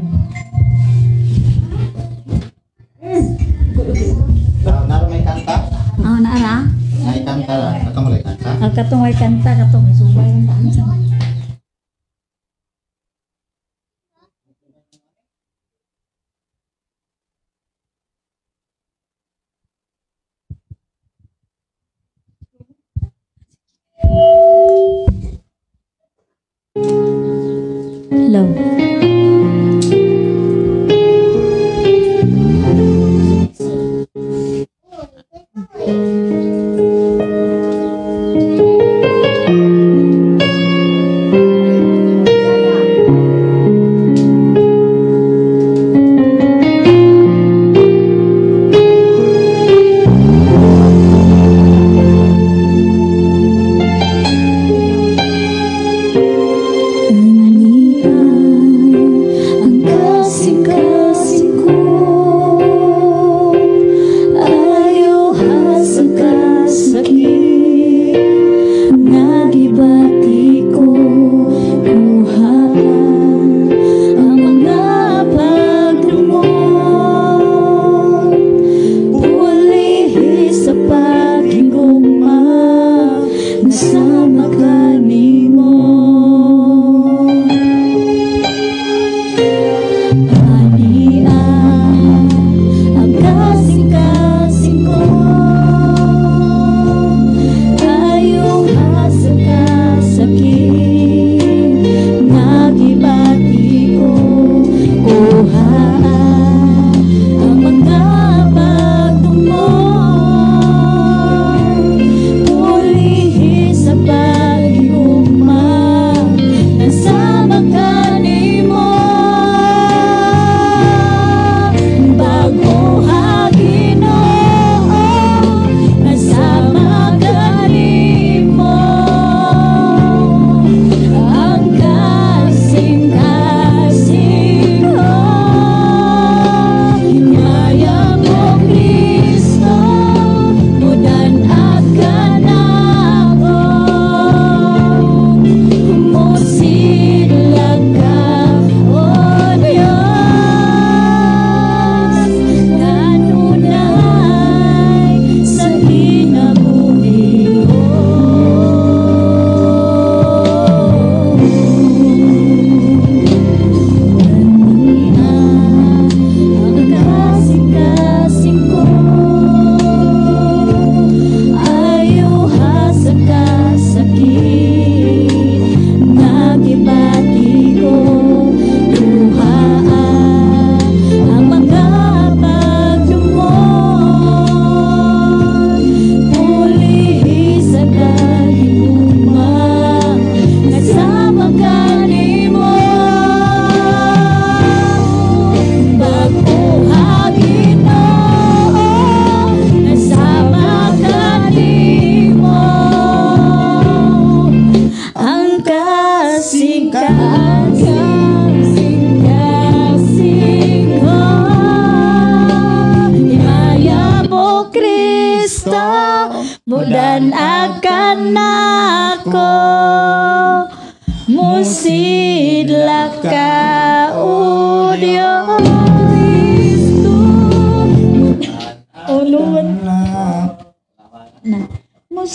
Naro may kanta? Oh, naara. May kanta ra. Katong may kanta. Ang katong may kanta katong subay. Hello. Manian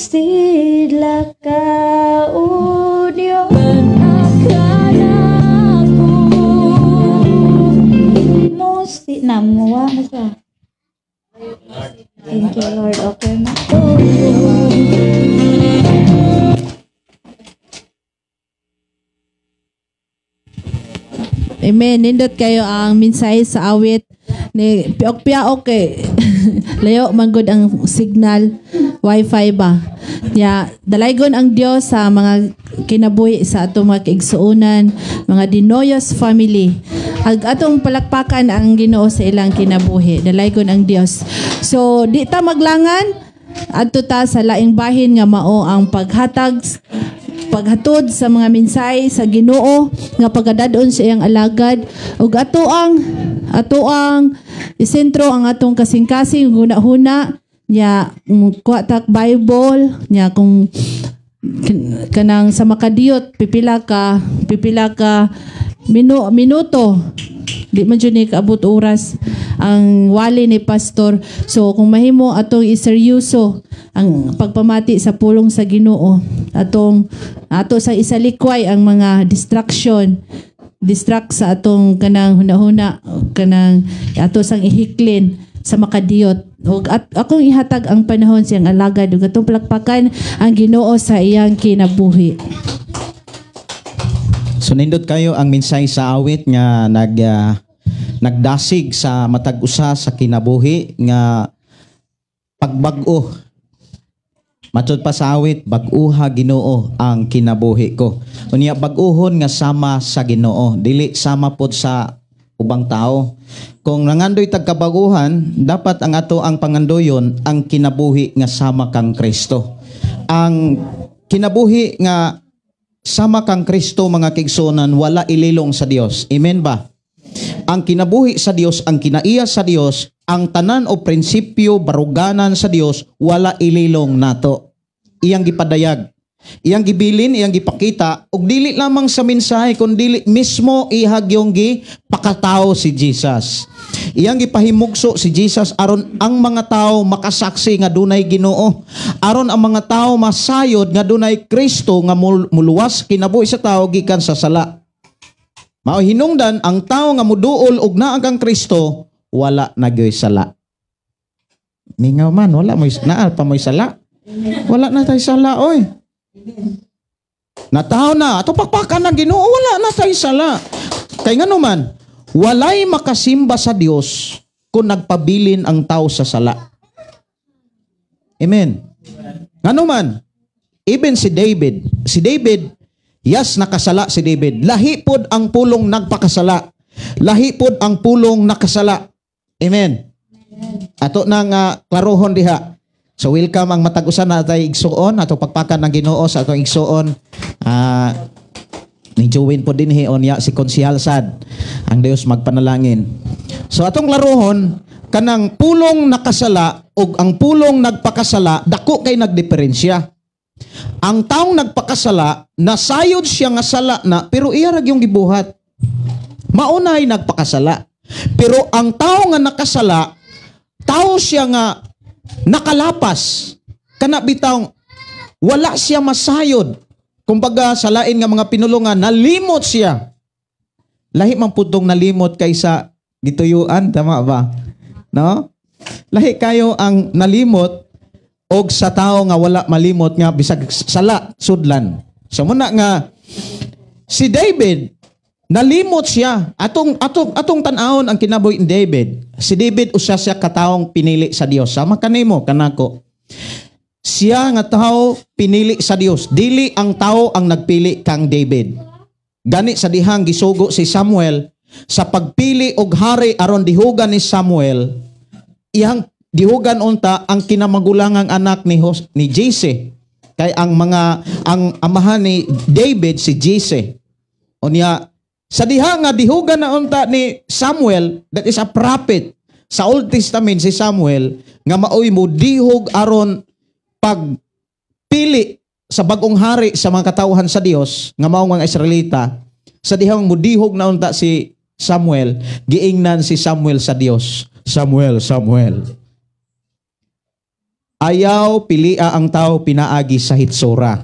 Sidla ka, O Diyos. Akala ko Musti na muwa na siya. Thank you, Lord. Okay na to. Amen. Nindot kayo ang mensahe sa awit ni piok-piaok kay layo man gud ang signal wifi ba. Ya, dalaygon ang Dios sa mga kinabuhi sa atong mga kaigsuonan, mga Dinoyos family. Ag atong palakpakan ang Ginoo sa ilang kinabuhi. Dalaygon ang Dios. So di ta maglangan adto ta sa laing bahin nga mao ang paghatag, paghatod sa mga mensahe sa Ginoo nga pagadad-on sa iyang alagad ug ato ang isentro ang atong kasing-kasing huna-huna nya kuha tak Bible nya kung kanang sa makadiyot pipila ka minuto, di man jud ni kaabot oras ang wali ni pastor. So kung mahimo, atong iseryoso ang pagpamati sa pulong sa Ginoo, atong ato sa isalikway ang mga distraction, distract sa atong kanang hunahuna, kanang ato sang ihiklin sa makadiyot ug at akong ihatag ang panahon siyang alagad ug atong palakpakan ang Ginoo sa iyang kinabuhi. So nindot kayo ang mensahe sa awit nga nagdasig sa matag usa sa kinabuhi nga pagbag-o. Matud pa sa awit, "Bag-uha, Ginoo, ang kinabuhi ko." Unya bag-uhon nga sama sa Ginoo, dili sama pod sa ubang tao. Kung nangandoy tag kabaguhan, dapat ang ato ang pangandoyon ang kinabuhi nga sama kang Kristo. Ang kinabuhi nga sama kang Kristo, mga kaigsuonan, wala ililong sa Dios. Amen ba? Ang kinabuhi sa Dios, ang kinaiya sa Dios, ang tanan o prinsipyo baruganan sa Dios, wala ililong nato. Iyang gipadayag. Iyang gibilin, iyang gipakita, ug dili lamang sa mensahe kun dili mismo ihag yung gipakatao si Jesus. Iyang gipahimugso si Jesus aron ang mga tao makasaksi nga dunay Ginoo. Aron ang mga tao masayod nga dunay Kristo nga muluwas kinabuhi sa tao gikan sa sala. Mao hinungdan ang tao nga muduol og naa kang Kristo, wala na gyoy sala. Mingaw man, wala mo'y naa pa mo'y sala. Wala na tay sala, oy. Nataw na, ato pakpakan ng Ginoo, wala na tay sala. Kay ngano man, walay makasimba sa Dios kung nagpabilin ang tao sa sala. Amen. Ngano man, even si David, yes, nakasala si David. Lahi pod ang pulong nagpakasala. Lahi pod ang pulong nakasala. Amen. Ato nang klarohon diha. So welcome ang matag usa na atay igsuon, ato pakpakan ng Ginoo sa atong igsuon. Ni Join po dinhi onya si Konsihal Sad. Ang Dios magpanalangin. So atong klarohon kanang pulong nakasala ug ang pulong nagpakasala, dako kay nagdiferensya. Ang taong nagpakasala, nasayod siya nga sala na, pero iya ra yung gibuhat. Maunay nagpakasala. Pero ang tao nga nakasala, tao siya nga nakalapas. Kana bitawng wala siya masayod. Kumbaga sa lain nga mga pinulungan, nalimot siya. Lahi man putong nalimot kaysa gituyuan, tama ba? No? Lahi kayo ang nalimot og sa tao nga wala malimot nga bisag sala sudlan. So muna nga si David, nalimot siya. Atong tan-awon ang kinabuhi ni David. Si David, usa siya katawong pinili sa Dios. Sama kanimo kanako. Siya nga tao pinili sa Dios. Dili ang tao ang nagpili kang David. Gani sa dihang gisugo si Samuel sa pagpili og hari aron dihugan ni Samuel, iyang dihugan unta ang kinamagulangang anak ni Jesse. Kay ang amahan ni David si Jesse. Unya sa diha nga dihugan na unta ni Samuel, that is a prophet sa Old Testament si Samuel nga maoy mo dihog aron pagpili sa bagong hari sa mga katawhan sa Dios nga mao mga Israelita. Sa dihang mudihog na unta si Samuel, giingnan si Samuel sa Dios, "Samuel, Samuel." Ayaw pilia ang tao pinaagi sa hitsura,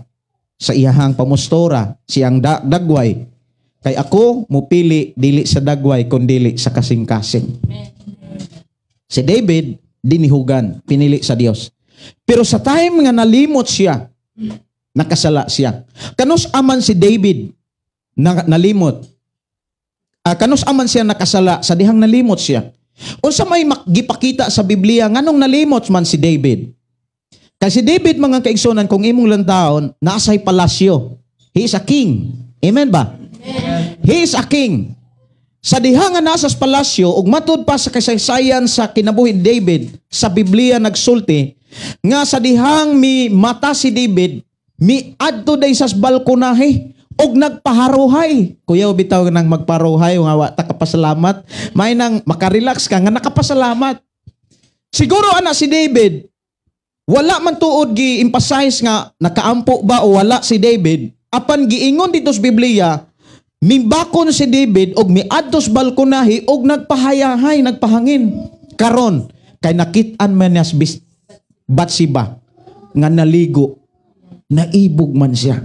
sa iyahang pamustora, siyang dagway. Kay ako mupili dili sa dagway kundili sa kasing-kasing. Si David dinihugan, pinili sa Dios. Pero sa time nga nalimot siya, nakasala siya. Kanus aman si David na, nalimot? Kanus aman siya nakasala sa dihang nalimot siya? Unsa may gipakita sa Biblia nganong nalimot man si David? Kasi David, mga kaigsunan, kung imong lantawon, naasay palasyo. He is a king. Amen ba? Amen. He is a king. Sa diha nga nasa sa palasyo, ug matud pa sa kasaysayan sa kinabuhi ni David, sa Biblia nagsulti, nga sa dihang mi mata si David, mi adto day sa balkonahe, og nagpaharuhay. Kuya, bitaw nang magparuhay, nga wa ta kapasalamat. May nang makarelax ka nga nakapasalamat. Siguro ana si David, wala man tuod gi-emphasize nga nakaampo ba o wala si David, apan giingon dito sa Biblia, mibakon si David og miadto sa balkonahe og nagpahayahay, nagpahangin. Karon kay nakit-an man niya si Bathsheba nga naligo, naibog man siya.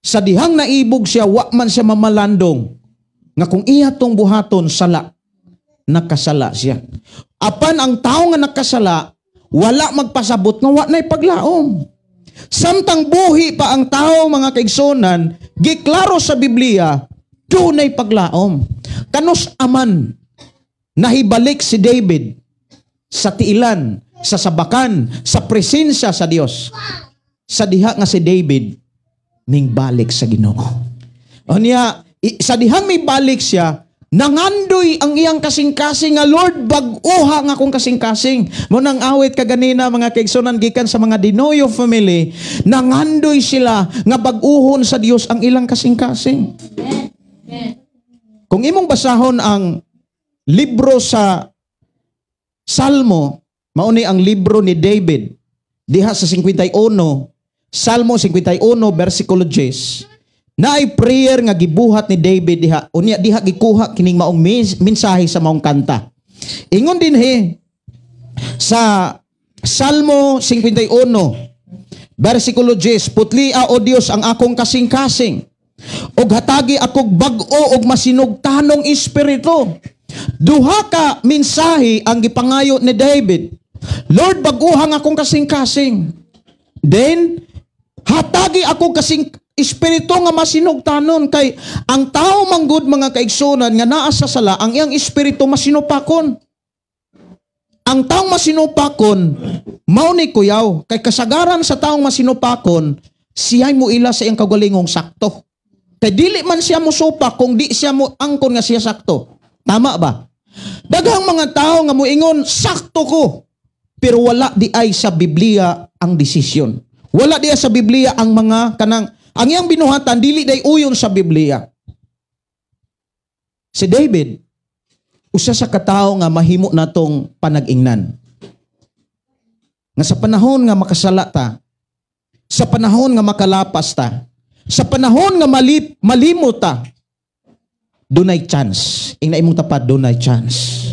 Sa dihang naibog siya, wa man siya mamalandong nga kung iya tong buhaton sala, nakasala siya. Apan ang tao nga nakasala, wala magpasabot nga wa na'y paglaom. Samtang buhi pa ang tao, mga kaigsonan, giklaro sa Biblia, dunay paglaom. Kanus aman nahibalik si David sa tiilan, sa sabakan, sa presensya sa Dios? Sa diha nga si David mingbalik sa Ginoo. Unya, sa dihang mibalik siya, nangandoy ang iyang kasing-kasing nga, "Lord, bag-uha nga akong kasing-kasing." Mo nang awit kaganina, mga kaigsunan, gikan sa mga Dinoyo family, nangandoy sila nga bag-uhon sa Dios ang ilang kasing-kasing. Kung imong basahon ang libro sa Salmo, mauni ang libro ni David, diha sa 51, Salmo 51, versikulo 10, naay prayer nga gibuhat ni David diha. Unya diha gikuha kining maong mensahe sa maong kanta. Ingon din he sa Salmo 51 versikulo 10, "Putlia, O Dios, ang akong kasing-kasing ug hatagi akog bag-o og masinugtanong espiritu." Duha ka mensahe ang gipangayo ni David. "Lord, bag-uha ang akong kasing-kasing." Then, hatagi ako kasing espiritu nga masinugtanon, kay ang tao manggod, mga kaigsunan, nga naa sa sala, ang iyang espiritu masinupakon. Ang taong masinupakon, mao ni kuyaw, kay kasagaran sa taong masinupakon, siya'y mo ila sa iyang kaugalingong sakto. Kay dili man siya mosupak kung di siya mo angkon nga siya sakto. Tama ba? Daghang mga tao nga moingon, "Sakto ko." Pero wala di ay sa Biblia ang desisyon. Wala di ay sa Biblia ang mga kanang ang iyang binuhatan dili day uyon sa Biblia. Si David, usa sa katawo nga mahimo natong panag-ingnan. Nga sa panahon nga makasala ta, sa panahon nga makalapas ta, sa panahon nga malimot ta, dunay chance. Ingna imong tapat, dunay chance.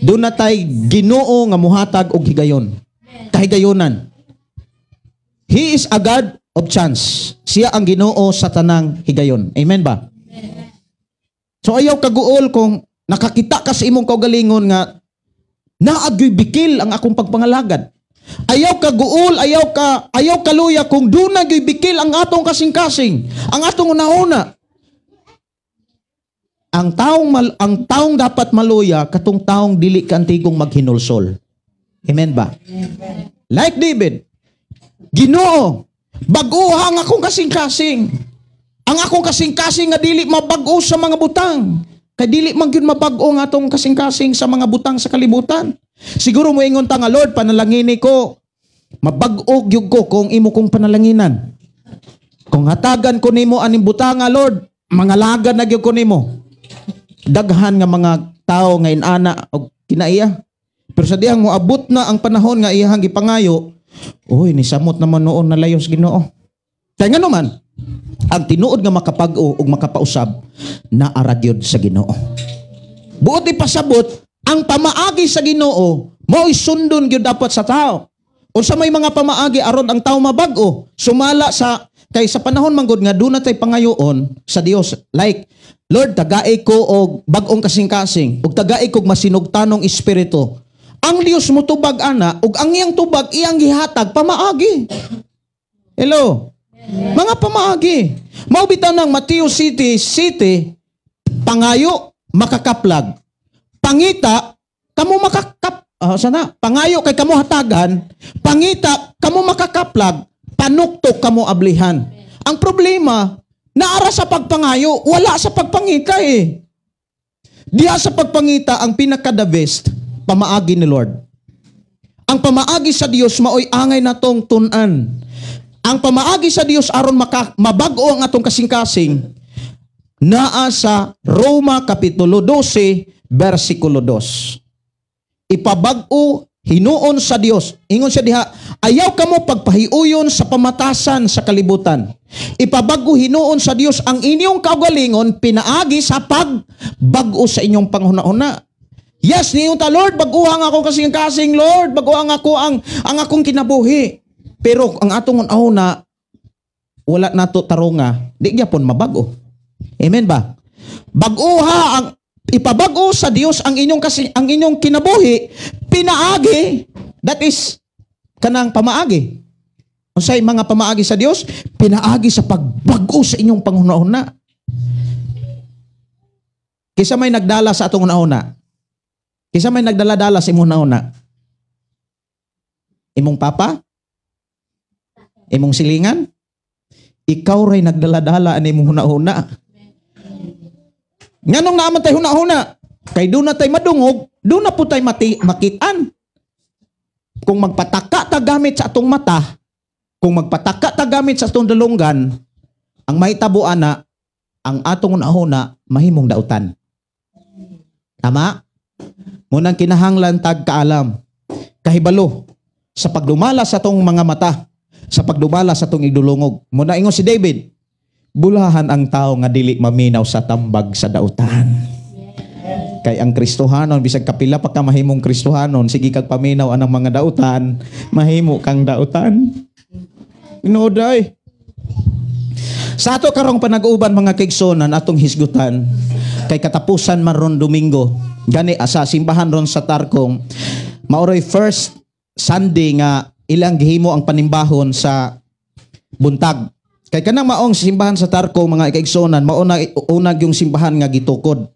Duna tay Ginoo nga muhatag og higayon. Kahigayonan. He is a God of chance. Siya ang Ginoo sa tanang higayon. Amen ba? So ayaw kaguol kung nakakita ka sa imong kaugalingon nga naagyoy bikil ang akong pagpangalagad. Ayaw kaguol, ayaw kaluya kung duna gyoy bikil ang atong kasing-kasing, ang atong una-una. Ang taong dapat maluya katong taong dili kaantigong maghinulsol. Amen ba? Like David, "Ginoo, bag-uha ang akong kasing-kasing. Ang akong kasing-kasing nga dili mabag-o sa mga butang." Kay dili man gyud mabag-o ang atong kasing-kasing sa mga butang sa kalibutan. Siguro moingon ta nga, "Lord, panalangini ko, mabag-o gyud ko kung imo kong panalanginan. Kung hatagan ko nimo aning butanga, Lord, mangalagad na gyud ko nimo." Daghan nga mga tao nga inana og kinaiya. Pero sa dihang moabot na ang panahon nga iyahang gipangayo, uy, nisamot naman noon nalayos Ginoo. Kay ngano man, ang tinuod nga makapag-o ug makapausab naa ra gyud sa Ginoo. Buot ipasabot, ang pamaagi sa Ginoo Mao'y sundon gyud dapat sa tao. Unsa may mga pamaagi aron ang tao mabag-o? Sumala sa kay sa panahon manggod nga duna tay pangayoon sa Dios. Like, "Lord, tagai ko og bag-ong kasing-kasing ug tagai kog masinugtanong espiritu." Ang Dios motubag ana, ug ang iyang tubag iyang gihatag pamaagi. Hello. Mga pamaagi. Mao bitaw ng Mateo City City, pangayo, makakaplag. Pangita, kamo makakap sana pangayo kay kamo hatagan, pangita kamo makakaplag, panuktok kamo ablihan. Ang problema, naara sa pagpangayo, wala sa pagpangita eh. Diha sa pagpangita, ang pinaka the best pamaagi ni Lord. Ang pamaagi sa Dios maoy angay natong tun-an. Ang pamaagi sa Dios aron mabag-o ang atong kasing-kasing naa sa Roma Kapitulo 12 versikulo 2. Ipabag-o hinuon sa Dios. Ingon siya diha, ayaw kamo pagpahiuyon sa pamatasan sa kalibutan. Ipabag-o hinuon sa Dios ang inyong kaugalingon pinaagi sa pagbag-o sa inyong panghuna-huna. Yes, niyon ta, "Lord, bag-uha ang akong kasing-kasing, Lord, bag-uha ang ako ang akong kinabuhi." Pero ang atong una wala nato tarunga, di gyapon mabag-o. Amen ba? Bag-uha ang ipabag-o sa Dios ang inyong kasi ang inyong kinabuhi pinaagi, that is kanang pamaagi. Unsay mga pamaagi sa Dios? Pinaagi sa pagbag-o sa inyong panghuna-huna. Kisa may nagdala sa atong hunahuna? Kisa may nagdala-dala sa imong hunahuna? Imong papa? Imong silingan? Ikaw ray nagdala-dala ani imong hunahuna. Nganong naa man tay hunahuna? Kay duna tay madungog, duna po tay makitaan. Kung magpataka ta gamit sa atong mata, kung magpataka ta gamit sa atong dalunggan, ang mahitabo ana, ang atong hunahuna mahimong dautan. Tama? Munang kinahanglan tag kaalam. Kahibalo sa pagdumala sa atong mga mata, sa pagdumala sa atong igdulungog. Muna ingon si David, bulahan ang tao nga dili maminaw sa tambag sa dautan. Kay ang Kristohanon, bisag kapila pa ka mahimong Kristohanon, sige kag paminaw anang mga dautan, mahimo kang dautan. Inoday. Sa ato karong panag-uban, mga kaigsuonan, atong hisgutan kay katapusan man ron Domingo. Gani asa simbahan ron sa Tarkong, maoroy first Sunday nga ilang gihimo ang panimbahon sa buntag. Kay kanang maong simbahan sa Tarkong, mga kaigsuonan, mao na unag yung simbahan nga gitukod.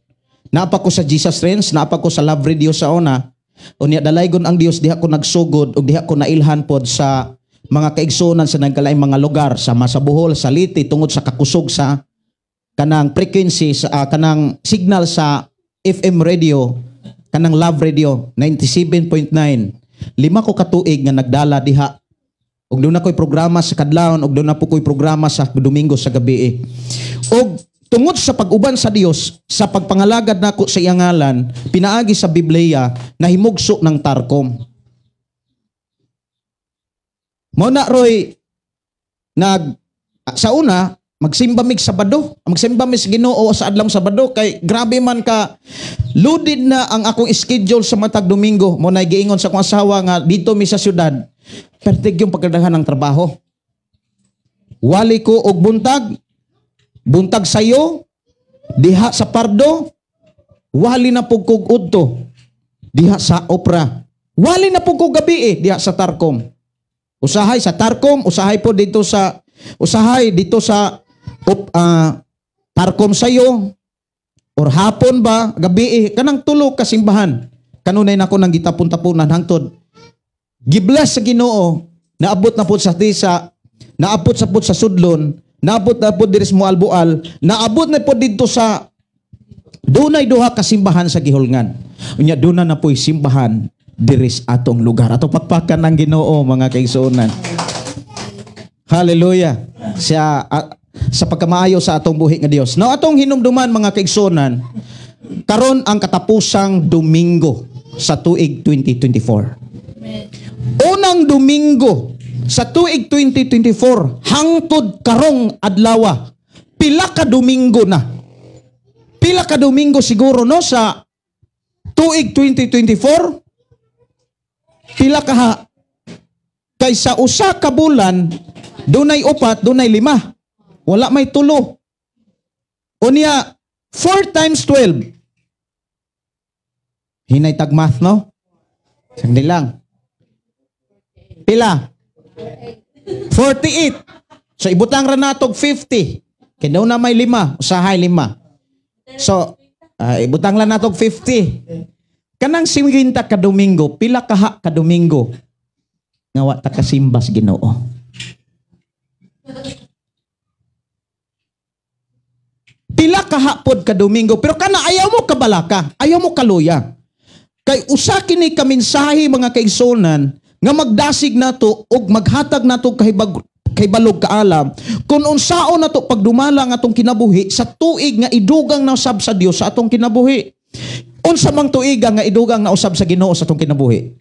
Napa ko sa Jesus Friends, napa ko sa Love Radio sa una. Unya dalaygon ang Dios, diha ko nagsugod ug diha ko nailhan pod sa mga kaigsuonan sa nagkalaing mga lugar sama sa Bohol, sa Leyte, tungod sa kakusog sa kanang frequency sa kanang signal sa FM radio, kanang Love Radio 97.9. 5 ko katuig nga nagdala diha. Ug duna ko'y programa sa kadlawon ug duna po ko'y programa sa Domingo sa gabi. Eh. Ug tungod sa pag-uban sa Dios sa pagpangalagad nako sa iyang ngalan pinaagi sa Biblia, nahimugso ng Tarkom. Mo na roy nag sa una magsimba mig Sabado, magsimba mi sa Ginoo sa adlong Sabado kay grabe man ka loaded na ang akong schedule sa matag Domingo. Mo na giingon sa akong asawa nga dito mi sa syudad, pertig yung pagkadaghan ng trabaho. Wali ko og buntag, buntag sayo diha sa Pardo, wali na pug kog udto diha sa Opra. Wali na pug kog gabi eh, diha sa Tarkom. Usahay sa Tarkom, usahay po dito sa usahay dito sa Tarkom sayo or hapon ba gabi eh, kanang tulo ka simbahan. Kanunay nako nang gitapon-taponan hangtod gibless sa Ginoo, naabot na pud sa Tisa, naabot sa pud sa Sudlon, naabot na pud diri sa Moalboal, naabot na pud didto sa dunay duha ka simbahan sa Gihulngan. Unya duna na po'y simbahan diri sa atong lugar. Ato pakpakan ng Ginoo, mga kaigsuonan. Hallelujah. Sa pagkamaayo sa atong buhi nga Dios. Now atong hinumduman, mga kaigsuonan, karon ang katapusang Domingo sa tuig 2024. Unang Domingo sa tuig 2024 hangtod karong adlawa. Pila ka Domingo na? Pila ka Domingo siguro no sa tuig 2024? Pila kaha? Kay sa usa ka bulan, dunay upat, dunay lima. Wala may tulo. Unya, 4 times 12. Hinay tag math, no? Sandali lang. Pila? 48. So ibutang ra natog 50. Kay na may lima, usahay lima. So, ibutang lang natog 50. Kanang 50 ka Domingo, pila kaha ka Domingo nga wa ta kasimba sa Ginoo? Pila kahapod ka Domingo, pero kana ayaw mo kabalaka, ayaw mo kaluya. Kay usa kini ka mensahe, mga kaigsunan, nga magdasig nato og maghatag nato kahibalog kaalam kung unsaon nato pagdumala ang atong kinabuhi sa tuig nga idugang na usab sa Dios sa atong kinabuhi. Unsa mang tuiga nga idugang na usab sa Ginoo sa atong kinabuhi?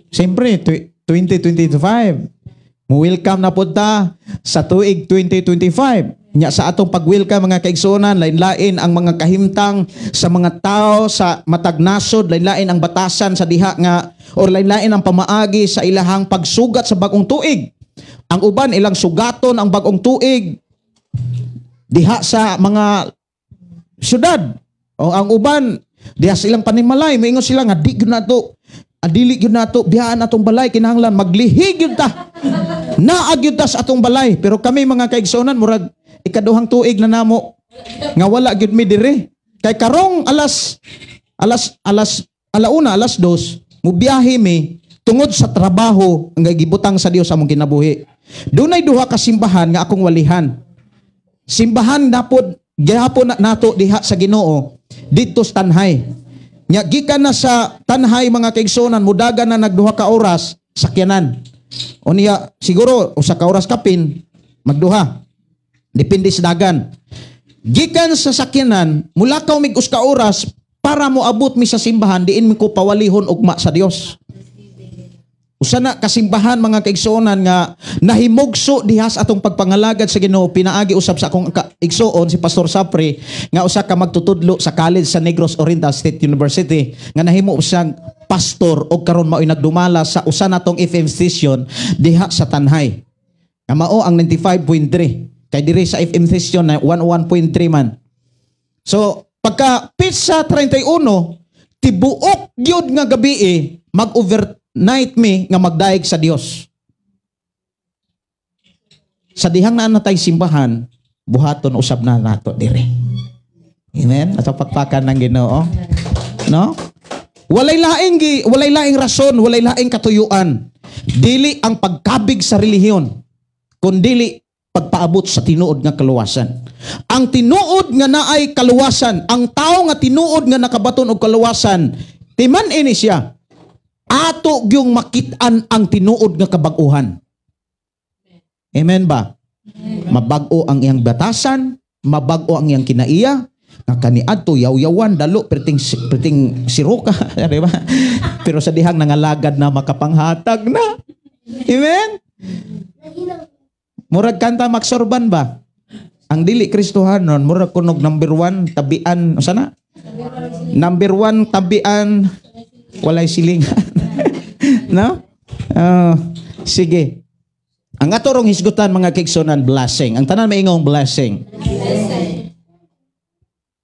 Siyempre, 2025. Mo-welcome na pud ta sa tuig 2025. Nya sa atong pag-welcome, mga kaigsuonan, lain-lain ang mga kahimtang sa mga tao sa matag nasod, lain-lain ang batasan sa diha nga or lain-lain ang pamaagi sa ilahang pagsugat sa bagong tuig. Ang uban ilang sugaton ang bagong tuig diha sa mga syudad. O ang uban diha sa ilang panimalay, moingon sila nga di gyud nato, adili gyud nato biyaan atong balay, kinahanglan maglihig gyud ta. Naa gyud ta sa atong balay. Pero kami, mga kaigsuonan, murag ikaduhang tuig na namo nga wala gyud mi diri. Kay karong alas alas alas alauna, 2:00, mubiyahe mi tungod sa trabaho nga gibutang sa Dios among kinabuhi. Dunay duha ka simbahan nga akong walihan. Simbahan napod gihapon na nato diha sa Ginoo didto sa Tanjay. Nya gikan na sa Tanjay, mga kaigsuonan, mudagan na nagduha ka oras sakyanan. Unya siguro usa ka oras kapin magduha. Depende sa dagan. Gikan sa sakyanan, mulakaw mig usa ka oras para moabot mi sa simbahan diin mi ko pawalihon ugma sa Dios. Usa na kasimbahan, mga kaigsuonan, nga nahimugso diha sa atong pagpangalagad sa Ginoo pinaagi usab sa akong igsuon si Pastor Sapre nga usa ka magtutudlo sa college sa Negros Oriental State University nga nahimo siyang pastor og karon mao'y nagdumala sa usa natong FM station diha sa Tanjay. Nga mao ang 95.3 kay diri sa FM station na 101.3 man. So pagka petsa 31, tibuok gyud nga gabi mag-over night mi nga magdaig sa Dios. Sa dihang naa natay simbahan, buhaton usab na nato dire. Amen. Ato pakpakan ng Ginoo. No? Walay laing rason, walay laing katuyuan. Dili ang pagkabig sa relihiyon, kundili pagpaabot sa tinuod nga kaluwasan. Ang tinuod nga naay kaluwasan, ang tao nga tinuod nga nakabaton og kaluwasan, timan ini siya. Ato gyung makit-an ang tinuod nga kabag-uhan. Amen ba? Mabag-o ang iyang batasan, mabag-o ang iyang kinaiya, nga kaniadto yaw-yawan dalo perting perting siruka, di ba? Pero sa dihang nangalagad na, makapanghatag na. Amen? Murag kanta Maxorban ba? Ang dili Kristohanon, murag kunog number 1 tabian, usa na? Number 1 tabian, walay silingan. No? Sige. Ang ato rong hisgutan, mga kaigsuonan, blessing. Ang tanan maingong blessing. Blessing.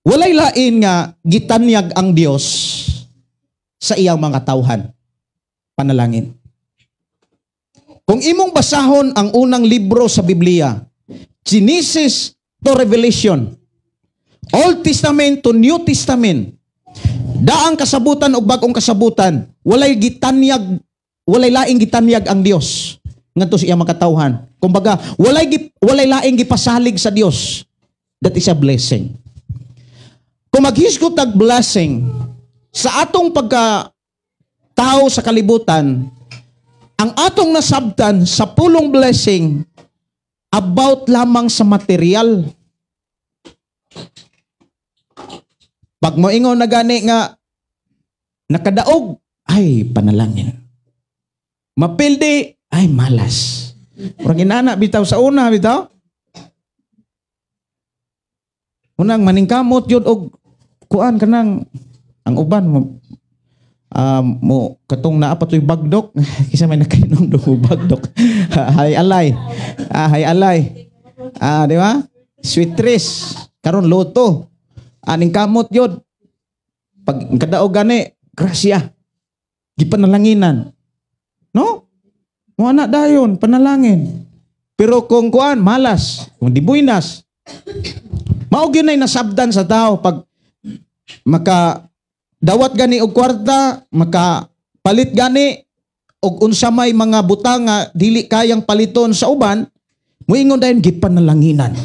Walay lain nga gitanyag ang Dios sa iyang mga tawhan. Panalangin. Kung imong basahon ang unang libro sa Biblia, Genesis to Revelation, Old Testament to New Testament, daang kasabutan o bagong kasabutan, walay gitanyag, walay laing gitanyag ang Dios ngadto sa iyang mga katawhan. Kumbaga, walay laing gipasalig sa Dios. That is a blessing. Kung maghisgot tag blessing sa atong pagka tao sa kalibutan, ang atong nasabtan sa pulong blessing about lamang sa material. Pag moingon na gani nga nakadaog, ay panalangin. Mapildi, ay malas. Murag inana bitaw sa una bitaw. Unang maningkamot yun og kuan kanang ang uban Mo katong naa pa to'y bagdok, kisa may nakainom do bagdok. Hay alay. Ah, hay alay. Ah, di ba? Sweet trees. Karon loto. Aning kamot yod. Pag kadaog gani, grasya. Gipanalanginan. No? Mo ana dayon, panalangin. Pero kung kuan, malas, kung dibuinas, mao gyud nay nasabdan sa tao pag maka dawat gani og kwarta, maka palit gani og unsa may mga butang nga dili kayang paliton sa uban, muingon dayon gipanalanginan.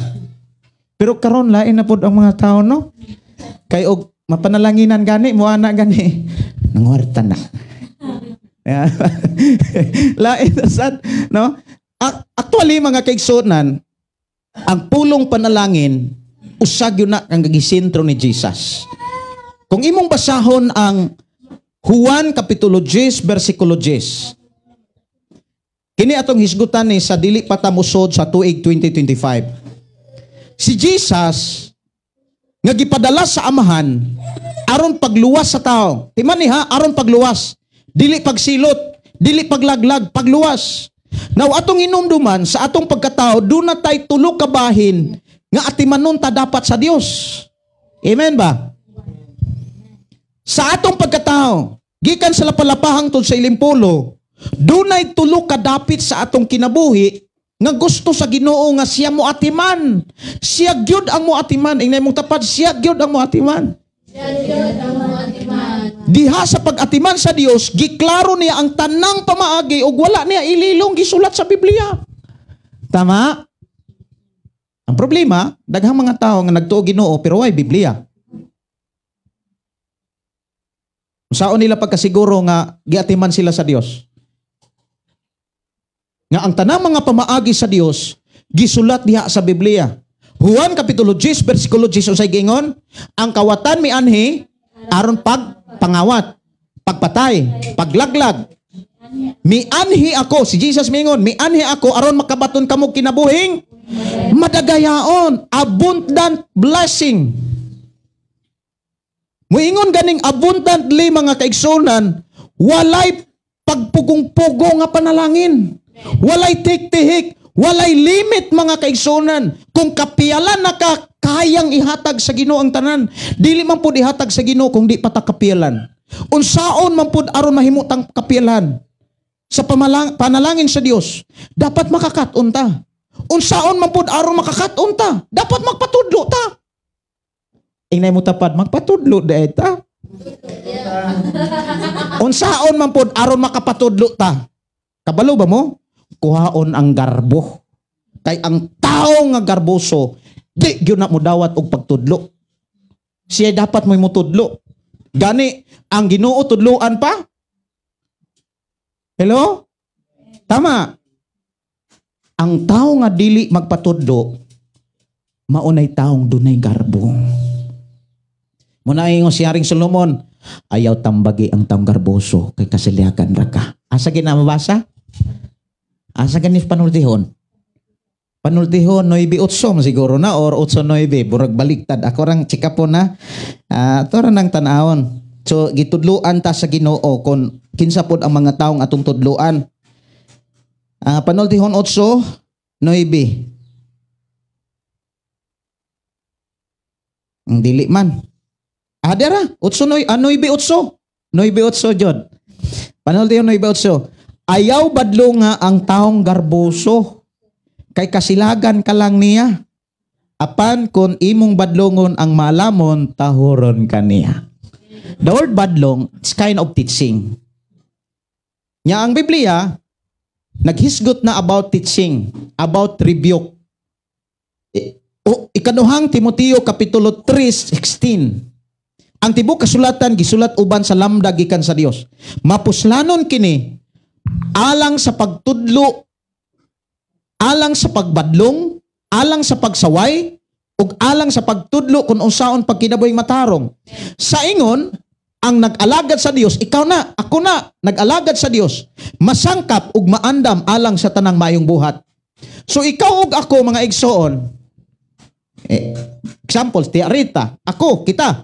Pero karon lain na pod ang mga tao, no? Kay og mapanalanginan gani, mo ana gani, nangwarta na. Yeah. Lain na sad, no? Actually mga kaigsuonan, ang pulong panalangin usag yun na ang gisentro ni Jesus. Kung imong basahon ang Juan Kapitulo 10 versikulo 10. Kini atong hisgutan ni sa dili pa ta musod sa tuig 2025. Si Jesus nga gipadala sa Amahan aron pagluwas sa tao. Timan ni ha, aron pagluwas. Dili pagsilot, dili paglaglag, pagluwas. Now atong hinumduman sa atong pagkatao, duna tay tulo ka bahin nga atimanon ta dapat sa Dios. Amen ba? Sa atong pagkatao, gikan sa lapalapahang tud sa ilimpulo, dunay tulo ka dapit sa atong kinabuhi nga gusto sa Ginoo nga siya mo atiman. Siya gyud ang moatiman. Ingay mong tapad, siya gyud ang moatiman. Siya gyud ang moatiman. Diha sa pag-atiman sa Dios, giklaro niya ang tanang pamaagi ug wala niya ililong gisulat sa Biblia. Tama? Ang problema, daghang mga tao nga nagtuo Ginoo pero way Biblia. Unsaon nila pagkasiguro nga giatiman sila sa Dios? Nga ang tanang mga pamaagi sa Dios gisulat diha sa Biblia. Juan Kapitulo 10 versikulo 10 unsay giingon? Ang kawatan mianhi aron pagpangawat, pagpatay, paglaglag. Mianhi ako, si Jesus miingon, mianhi ako aron makabaton kamo kinabuhing madagayaon, abundant blessing. Muingon ganing abundantly mga kaigsunan, walay pagpugong-pugo nga panalangin. Walay tik-tihik, walay limit mga kaigsunan. Kung kapiyalan na ka, kayang ihatag sa Ginoo ang tanan. Dili man pud ihatag sa Ginoo kung di pa ta kapiyalan. Unsaon man pud aron mahimutang kapiyalan sa panalangin sa Dios, dapat makakat-on ta. Unsaon man pud aron makakat-on ta, dapat magpatudlo ta. Ingnay mo tapad, magpatudlo dahil ta. Unsaon man pud aron makapatudlo ta. Kabalo ba mo? Kuhaon ang garbo. Kay ang tao nga garboso, di gyud na mo dawat og pagtudlo. Siya dapat mo'y mutudlo. Gani, ang Ginoo tudloan pa? Hello? Tama. Ang tao nga dili magpatudlo, maunay taong dunay garbo. Muna ingon si Haring Solomon, ayaw tambagi ang taong garboso kay kasilihakan ra ka. Asa ginamabasa? Asa ganis panultihon? Panultihon 9:8 siguro na or 8:9, burag baliktad. Ako rang chika po na. Ato ra nang tan-awon. So gitudloan ta sa Ginoo kon kinsa pod ang mga taong atong tudloan. Panultihon 8:9. Ang dili man. Dara, 8:9, 9:8. 9:8 jud. Panultihon 9:8. Ayaw badlo nga ang taong garboso kay kasilagan ka lang niya. Apan kung imong badlongon ang malamon, tahuron ka niya. The word badlong, it's kind of teaching. Nya ang Biblia, naghisgot na about teaching, about rebuke. Ikaduhang Timoteo Kapitulo 3:16. Ang tibuok kasulatan gisulat uban sa lambda gikan sa Dios. Mapuslanon kini alang sa pagtudlo, alang sa pagbadlong, alang sa pagsaway, ug alang sa pagtudlo kung unsaon pagkinabuhing matarong. Sa ingon, ang nag-alagad sa Dios, ikaw na, ako na, nag-alagad sa Dios, masangkap ug maandam alang sa tanang maayong buhat. So ikaw ug ako mga igsoon, example, Tia Rita, ako, kita,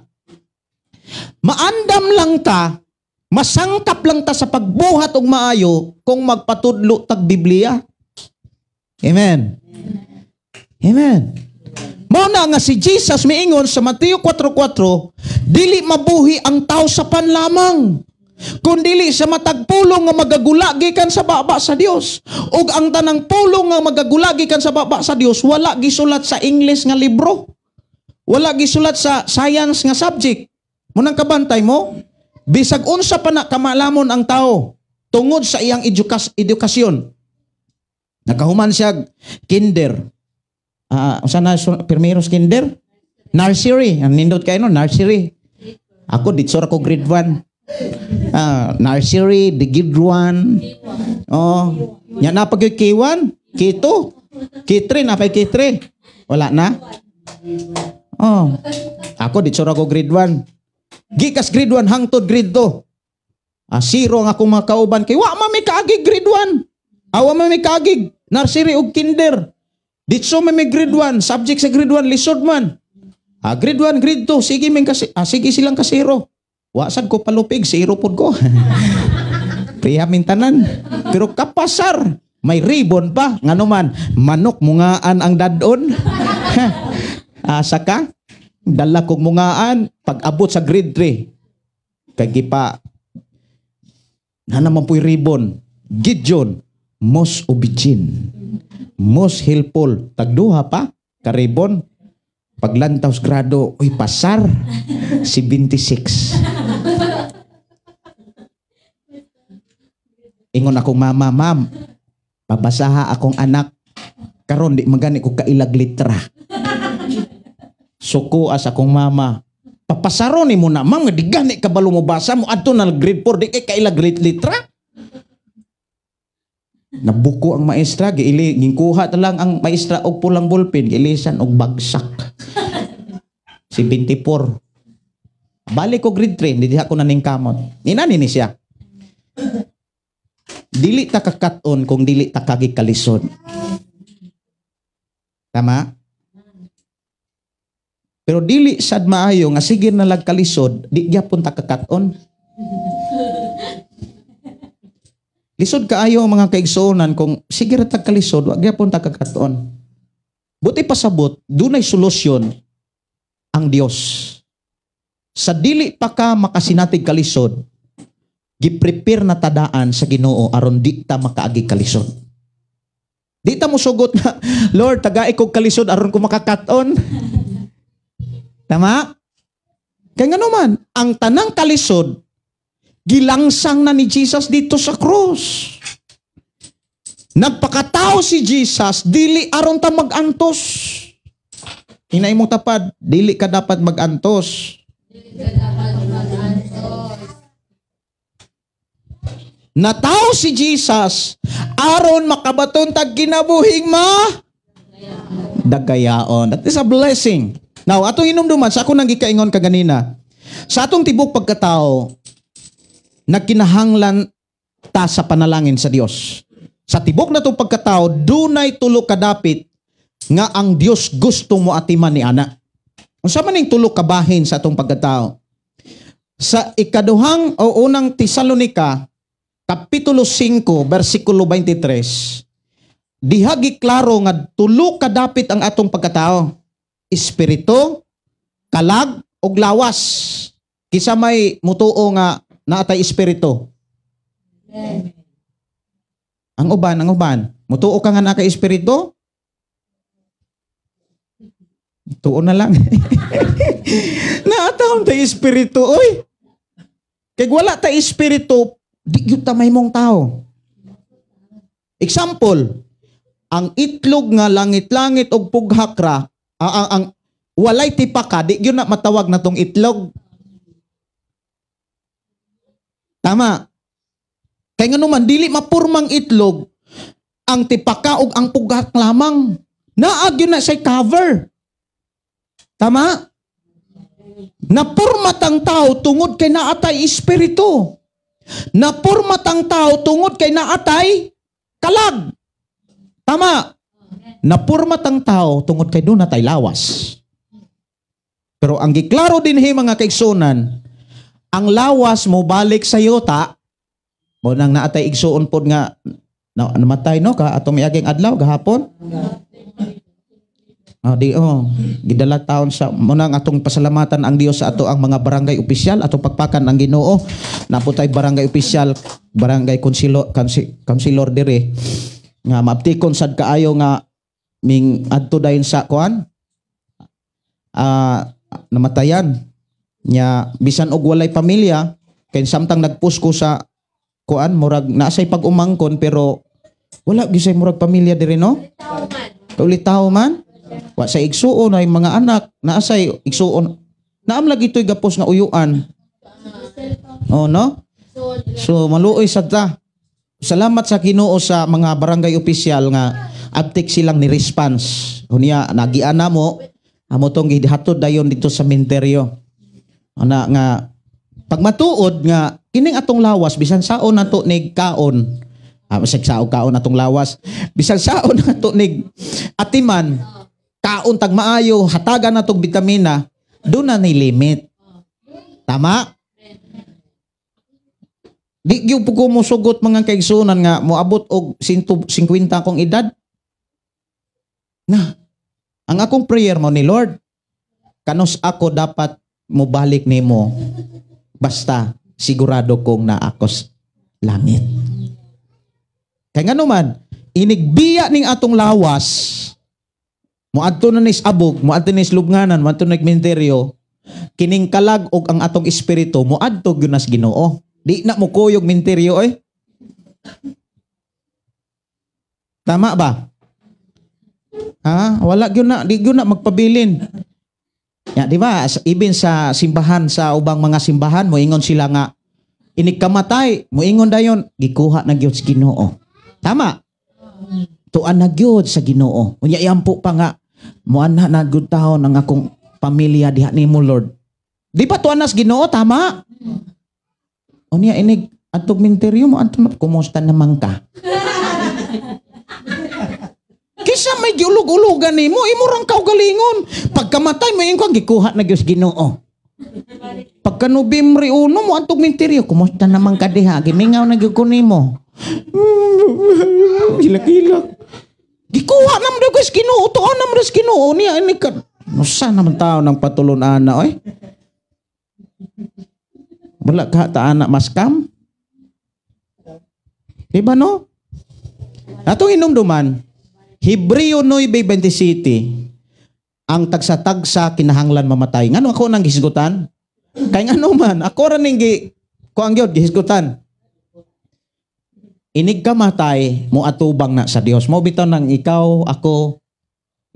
maandam lang ta Masangkap lang ta sa pagbuhat og maayo kung magpatudlo tag Biblia. Amen. Amen. Mao na nga si Jesus miingon sa Mateo 4:4, dili mabuhi ang tao sa pan lamang, kun dili sa matag pulong nga magagula gikan sa baba sa Dios. Ug ang tanang pulong nga magagula gikan sa baba sa Dios wala gisulat sa English nga libro. Wala gisulat sa science nga subject. Munang kabantay mo, bisag unsa pa na kamalamon ang tao tungod sa iyang edukasyon. Nakahuman siya kinder. Unsa na primeros kinder? Nursery. Ang nindot kayo no, nursery. Ako ditso ra ko grade 1. Nursery, the grade 1. Oh, nya na pag K1, K2, K3 na pag K3. Wala na? Oh. Ako ditso ra ko grade 1. Gikas grade 1 hangtod grade 2. Zero ang akong mga kauban kay wa man mi kaagig grade 1. Awa man mi kaagig nursery ug kinder. Ditso man mi grade 1, subject sa grade 1 lisod man. Grade 1, grade 2, sige men kasi sige silang ka zero. Wa sad ko palupig, zero pod ko. Priya mintanan. Pero kapasar, may ribbon pa. Ngano man, manok mungaan ang dadon. Asa ka? Dala kog mungaan pag abot sa grade 3. Kay gipa na naman po'y ribbon. Gideon, most obedient, most helpful. Tagduha pa, ka-ribbon. Paglantaw sa grado, uy, pasar, 76. Ingon akong mama, ma'am, pabasaha akong anak, karon di magani ko kailag litra. Suko as akong mama, papasaro ni mo na, ma'am, nga di gani kabalo mo basa mo, adto na grade 4, di kay kailag litra. Nabuko ang maestra, giili, gingkuha ta lang ang maestra og pulang ballpen, giilisan og bagsak. 74. Balik ko grade 3, hindi ako naning kamot. Inani ni siya. Dili ta kakat-on kung dili ta kagikalisod. Tama? Pero dili sad maayo nga sige na lag kalisod, di gyapon ta kakat-on. Lisod kaayo mga kaigsuonan kung sige ra tag kalisod, wa gyapon ta kakat-on. Buti pasabot, dunay solusyon ang Dios. Sa dili pa ka makasinatig kalisod, gi-prepare na tadaan sa Ginoo aron di ta makaagi kalisod. Di ta mosugot na, Lord, tagai kog kalisod aron ko makakat-on. Tama? Kaya nga naman, ang tanang kalisod, gilangsang na ni Jesus dito sa krus. Nagpakatao si Jesus, dili aron ta magantos. Hinay mong tapad, dili ka dapat magantos. Dili ka dapat magantos. Natao si Jesus, aron makabaton tag kinabuhing ma dagayaon. That is a blessing. Now, atong hinumduman, sa ako nang gikaingon kaganina, sa atong tibok pagkatao, nagkinahanglan ta sa panalangin sa Dios. Sa tibok na itong pagkatao, dunay tulo kadapit nga ang Dios gusto mo atiman ni ana. Unsa man ning tulo kabahin sa atong pagkatao? Sa ikaduhang o unang Tesalonika, Kapitulo 5, versikulo 23, diha giklaro nga tulo kadapit ang atong pagkatao. Espiritu, kalag, ug lawas. Kisa may mutuo nga naatay espiritu. Amen. Ang uban, ang uban. Mutuo ka nga naa kay espiritu? Tuo na lang. Naatawon tay espiritu, oy. Kay wala tay espiritu, di gyud ta mahimong tao. Example, ang itlog nga langit-langit og pughak ra, ang walay tipaka, di gyud na matawag na tong itlog. Tama. Kay ngano man dili mapurmang itlog ang tipaka og ang pughak lamang. Naa gyud na say cover. Tama? Napurmat ang tao tungod kay naatay espiritu. Napurmat ang tao tungod kay naatay kalag. Tama? Napurmat ang tao tungod kay doon natay lawas. Pero ang giklaro dinhi mga kaigsunan, Ang lawas mo balik sa yuta, mo nang naatay igsuon pod nga namatay no ka atong miaging adlaw gahapon. Ah, di oh, gidala taon sa mo nang atong pasalamatan ang Dios sa ato ang mga barangay opisyal, atong pagpakan ang Ginoo. Naputay barangay opisyal, barangay konsilo, councilor dire nga maaptikon sad kaayo nga ming adto dayon sa kuan namatayan nya bisan og walay pamilya kay samtang nagpusko sa kuan murag naasay pag-umangkon pero wala gyud say murag pamilya diri no. Kaulitaw man. Wa sa igsuon ay mga anak naasay igsuon. Naam lagi toy gapos nga uyuan. Oh no? So maluoy sad ta. Salamat sa Ginoo sa mga barangay opisyal nga aptik silang ni response. Unya nagian na mo amo tong gihatod dayon dito sa minteryo. Ana nga pagmatuod nga kining atong lawas bisan saon nato nig kaon. Bisag saon kaon atong lawas. Bisan saon nato nig atiman kaon tag maayo, hatagan natog bitamina, doon na ni limit. Tama? Di gyud po ko mosugot mga kaigsunan nga moabot og 150 akong edad. Na, ang akong prayer mo ni Lord, kanus ako dapat mobalik nimo basta sigurado kong naakos langit. Kay ngano man, inigbiya ning atong lawas, moadto na nis abog, moadto nis lubnganan, moadto na minteryo, kining kalag og ang atong espiritu, moadto gyud nas Ginoo. Di na mo kuyog minteryo oy. Tama ba? Ha? Wala gyud na, di gyud na magpabilin. Ya, di ba? Ibin sa simbahan, sa ubang mga simbahan, moingon sila nga inig kamatay, moingon dayon, gikuha na gyud sa Ginoo. Tama? Tuan na gyud sa Ginoo. Unya iampo pa nga moana na gyud taon ang akong pamilya diha nimo Lord. Di ba tuan na sa Ginoo, tama? Unya inig atog minteryo mo adto na kumusta naman ka? Kisa may giulog-ulogan nimo, imo rang kaugalingon. Pagkamatay mo ingkong gikuha na gyud sa Ginoo. Pagka Nobyembre 1 mo atog minteryo, kumusta naman ka diha? Gimingaw na gyud ko nimo. Hilak-hilak. Gikuha naman daw guys Ginoo, tuon naman daw sa Ginoo niya ini ka. Usa naman tao ng patulon ana oy. Wala ka ta ana maskam. Di ba no? Atong hinumduman, Hebreo 9:27, ang tagsa-tagsa kinahanglan mamatay. Ngano ako nang gihisgutan? Kay ngano man, ako ra ning gi kuang gyud gihisgutan. Inig kamatay, mo atubang na sa Dios. Mo bitaw nang ikaw, ako,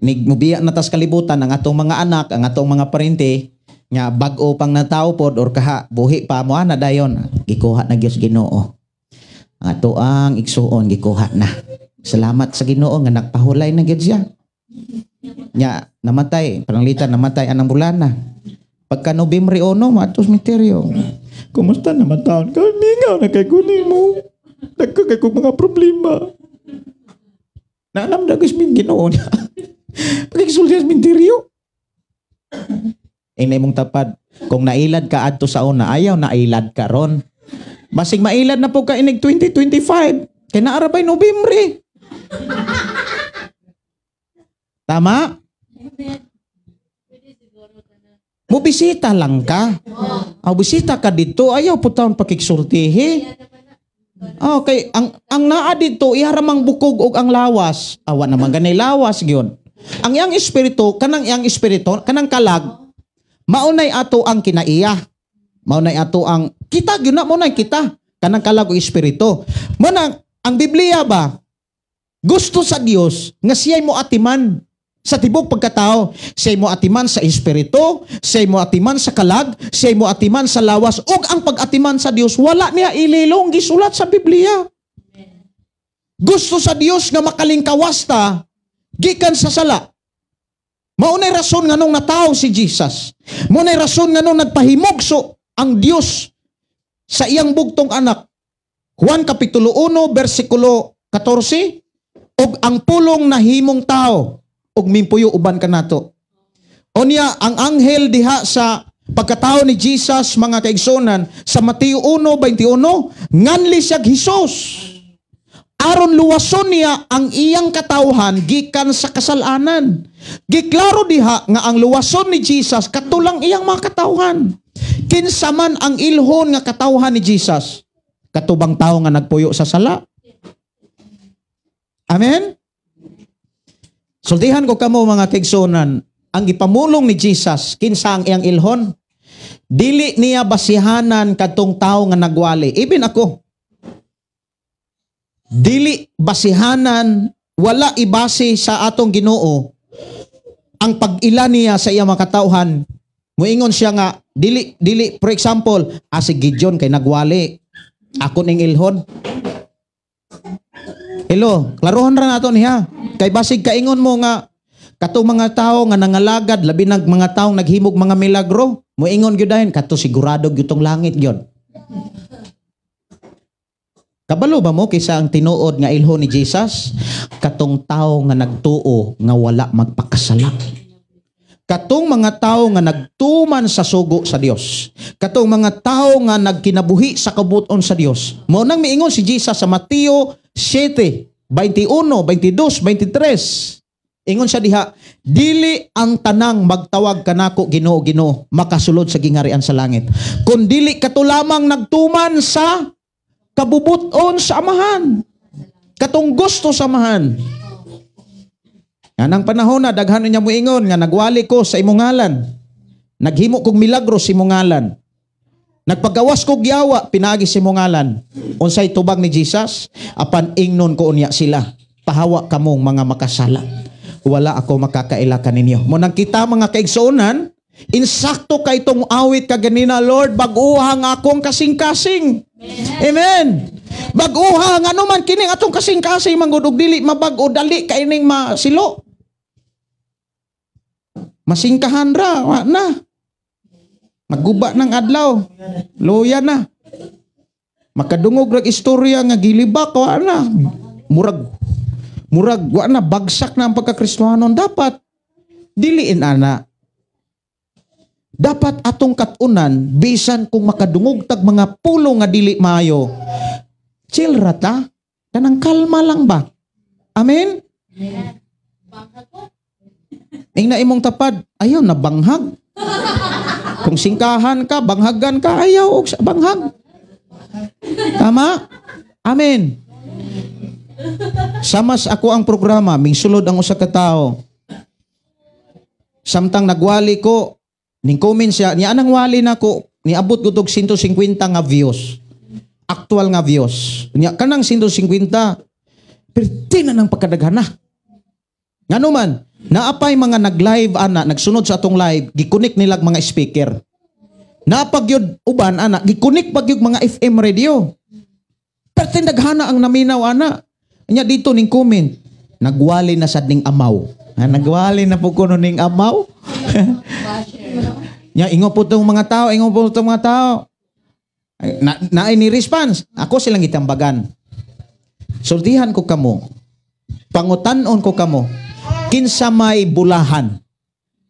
inig mubiya na tas kalibutan ang atong mga anak, ang atong mga parente, nga bag-o pang natawo pod or kaha buhi pa mo ana dayon, gikuha na Dios Ginoo. Ang ato ang igsuon gikuha na. Salamat sa Ginoo nga nagpahulay na gyud siya. Nya namatay, pananglitan namatay anang bulana. Pagka Nobyembre 1 matos misteryo. Kumusta naman taon ka? Mingaw na kay kunin mo. Nagkakay kong mga problema. Naalam na guys, min Ginoo niya. Pagkisulti sa misteryo. Inay mong tapad, kung nailad ka adto sa una, ayaw nailad ka ron. Basig mailad na po ka inig 2025. Kay naarabay Nobyembre. Tama? Mubisita lang ka. Bisita ka dito, ayaw po taon pakiksultihi. Okay, ang naa dito iharamang bukog og ang lawas. Awa naman ganay lawas gyud. Ang iyang espiritu, kanang iyang espiritu, kanang kalag, maunay ato ang kinaiya. Maunay ato ang kita gyud na, maunay kita kanang kalag og espiritu. Mo nang ang Biblia ba gusto sa Dios nga siya'y mo atiman sa tibok pagkatao, siya'y mo atiman sa espiritu, siya'y mo atiman sa kalag, siya'y mo atiman sa lawas, ug ang pag-atiman sa Dios wala niya ililong gisulat sa Biblia. Gusto sa Dios nga makalingkawas ta gikan sa sala. Maunay rason nganong natawo si Jesus. Maunay rason nganong nagpahimugso ang Dios sa iyang bugtong anak. Juan Kapitulo 1, versikulo 14, ug ang pulong nahimong tao ug mimpuyo uban kanato. Unya ang anghel diha sa Pagkatao ni Jesus, mga kaigsunan, sa Mateo 1:21, nganli siya Jesus aron luwason niya ang iyang katawhan gikan sa kasalanan. Giklaro diha nga ang luwason ni Jesus katulang iyang mga katawhan. Kinsa man ang ilhon nga katawhan ni Jesus? Katubang tao nga nagpuyo sa sala. Amen? Sultihan ko kamo, mga kaigsunan, ang gipamulong ni Jesus, kinsa ang iyang ilhon? Dili niya basihanan kadtong tao nga nagwali. Even ako, dili basihanan, wala ibase sa atong Ginoo ang pag-ila niya sa iyang mga katawhan. Muingon siya nga dili dili, for example, si Gideon kay nagwali, ako ning ilhon. Hello, klarohon ra nato niya. Kay basig kaingon mo nga katong mga tao nga nangalagad, labi nag mga taong naghimog mga milagro, muingon gyud dayon kato sigurado gyud tong langit gyud. Kabalo ba mo kaysa ang tinuod nga ilhon ni Jesus? Katong tao nga nagtuo nga wala magpakasala. Katong mga tao nga nagtuman sa sugo sa Dios. Katong mga tao nga nagkinabuhi sa kabuton sa Dios. Mao nang miingon si Jesus sa Mateo 7:21, 22, 23. Ingon siya diha, dili ang tanang magtawag kanako Ginoo, Ginoo makasulod sa gingharian sa langit. Kun dili kato lamang nagtuman sa kabubuton sa Amahan. Katong gusto sa Amahan. Nganang panahon na daghan niya moingon nga nagwali ko sa imong ngalan. Naghimo kog milagro sa imong ngalan. Nagpagawas kog yawa pinaagi sa imong ngalan. Unsay tubag ni Jesus? Apan ingnon ko unya sila, pahawa kamong mga makasala. Wala ako makakaila kaninyo. Mo nang kita, mga kaigsuonan, insakto kay itong awit kaganina, Lord, bag-uha ang akong kasing-kasing. Amen. Bag-uha nga ano man kining atong kasing-kasing manggod og dili mabag-o, dali kay ning masilo. Masingkahan ra, wa na. Maguba ng adlaw. Luya na. Makadungog rag istorya nga gilibak, wa na. Murag murag wa na, bagsak na ang pagkakristohanon. Dapat diliin ana. Dapat atong katunan, bisan kung makadungog tag mga pulo nga dili maayo, chill ra ta, kanang kalma lang ba? Amen? Ingna imong tapad, ayaw na banghag. Kung singkahan ka, banghagan ka, ayaw og banghag. Tama? Amen. Samas ako ang programa, mingsulod ang usa ka tawo. Samtang nagwali ko, ning comment siya, niya anang wali nako, niabot ko tog 150 nga views. Actual nga views. Niya kanang 150, perti na ng pagkadaghana. Ngano man, naapay mga nag-live ana, nagsunod sa atong live, gikunik nilag mga speaker. Napagyod uban ana, gikunik pagyud mga FM radio. Perti daghana ang naminaw ana. Nya dito ning comment, nagwali na sad ning amaw. Ha, nagwali na po kuno ning amaw. Nya ingo po tong mga tao, ingo po tong mga tao. Na, naay ni response. Ako silang gitambagan. Sultihan ko kamo. Pangutan-on ko kamo. Kinsa may bulahan?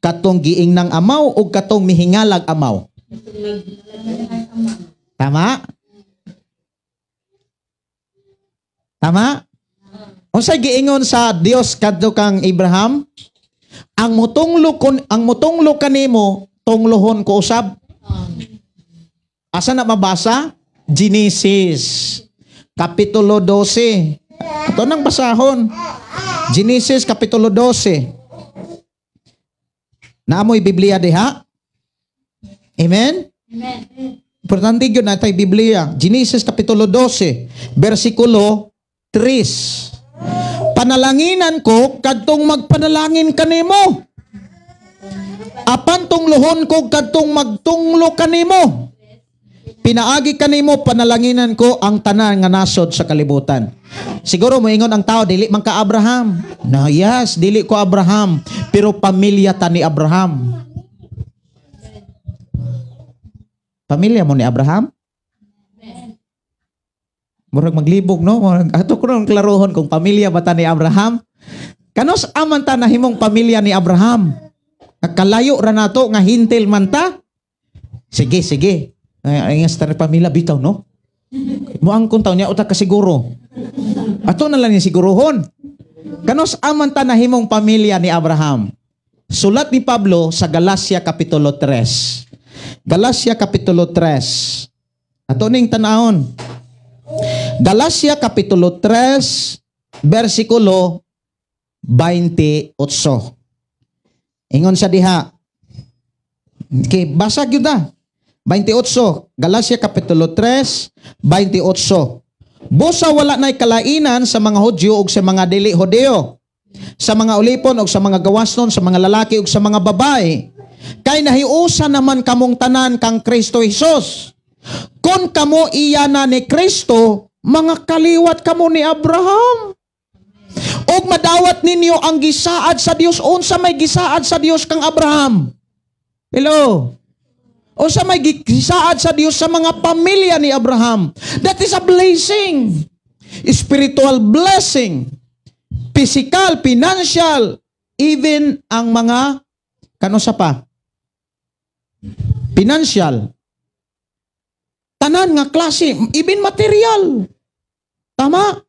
Katong giing ng amaw o katong mihingalag amaw? Tama? Tama? Unsay giingon sa Dios kadto kang Abraham? Ang mutunglo kon ang mutunglo kanimo, tunglohon ko usab. Asa na mabasa? Genesis kapitulo 12. Ato nang basahon. Genesis kapitulo 12. Naamoy Biblia diha? Amen? Amen. Importante gyud natay Biblia. Genesis kapitulo 12, bersikulo 3. Panalanginan ko kadtong magpanalangin kanimo. Apan tunglohon ko kadtong magtunglo kanimo. Pinaagi kanimo panalanginan ko ang tanan nga nasod sa kalibutan. Siguro moingon ang tao, dili man ka Abraham. No, yes, dili ko Abraham, pero pamilya ta ni Abraham. Pamilya mo ni Abraham? Murag maglibog, no? Murag, ato ko nang klarohon kung pamilya ba ta ni Abraham. Kanos aman ta nahimong pamilya ni Abraham? Kalayo ra nato nga hintil man ta. Sige, sige. Ay, ay nga sa pamilya, bitaw, no? Moangkon taw niya, utak ka siguro. Ato na lang ni siguruhon. Kanus aman ta nahimong pamilya ni Abraham? Sulat ni Pablo sa Galacia Kapitulo 3. Galacia Kapitulo 3. Ato ning tanahon. Galacia Kapitulo 3, versikulo 28. Ingon sa diha. Okay, basa gyud na. 28, Galacia Kapitulo 3, 28. Busa wala na'y kalainan sa mga Hudyo ug sa mga dili Hudyo, sa mga ulipon ug sa mga gawasnon, sa mga lalaki ug sa mga babae. Kay nahiusa naman kamong tanan kang Kristo Hesus. Kung kamo iya na ni Kristo, mga kaliwat kamo ni Abraham. Og madawat ninyo ang gisaad sa Dios. Unsa may gisaad sa Dios kang Abraham? Hello? Unsa may gisaad sa Dios sa mga pamilya ni Abraham? That is a blessing. Spiritual blessing. Physical, financial, even ang mga kano sa pa? Financial. Tanan nga klase, even material. Tama?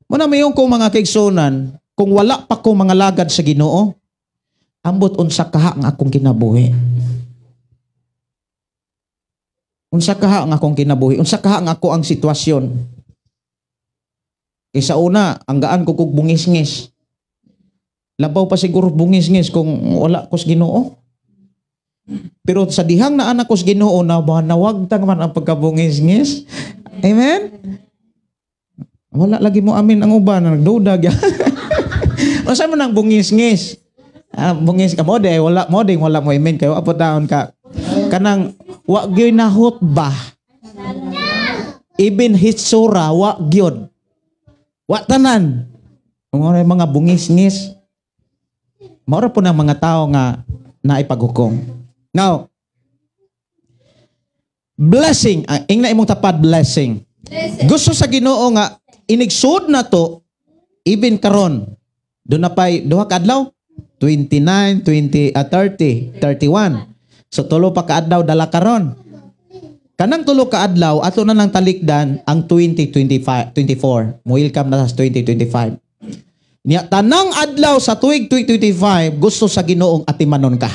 Muna mayon kong mga kaigsunan, kung wala pa ko mga lagad sa Ginoo, ambot unsa kaha ang akong kinabuhi. Unsa kaha ang akong kinabuhi, unsa kaha ang ako ang sitwasyon. Kaysa una, ang gaan ko kog bungisngis. Labaw pa siguro bungisngis kung wala ko sa Ginoo. Pero sa dihang na anak ko sa Ginoo, na nawagtang man ang pagkabungisngis. Amen? Wala lagi mo amin ang uban, nagduda. Unsa man ang bungisngis? Ah, bungis ka mo de, wala mo ding wala mo amen kayo apo taon ka. Kanang wa gyud nahot ba? Ibn hitsura wa gyud. Wa tanan. Mga mga bungisngis. Maura po ng mga tao nga naipaghukom. Now, blessing, ingna imong tapad blessing. Gusto sa Ginoo nga inigsud na to even karon. Doon na pa'y duha ka adlaw, 29, 20, 30, 31. So tulo pa ka adlaw dala karon. Kanang tulo ka adlaw ato na lang talikdan ang 2025, 24. Mo-welcome na sa 2025. Nya tanang adlaw sa tuig 2025 gusto sa Ginoong atimanon ka.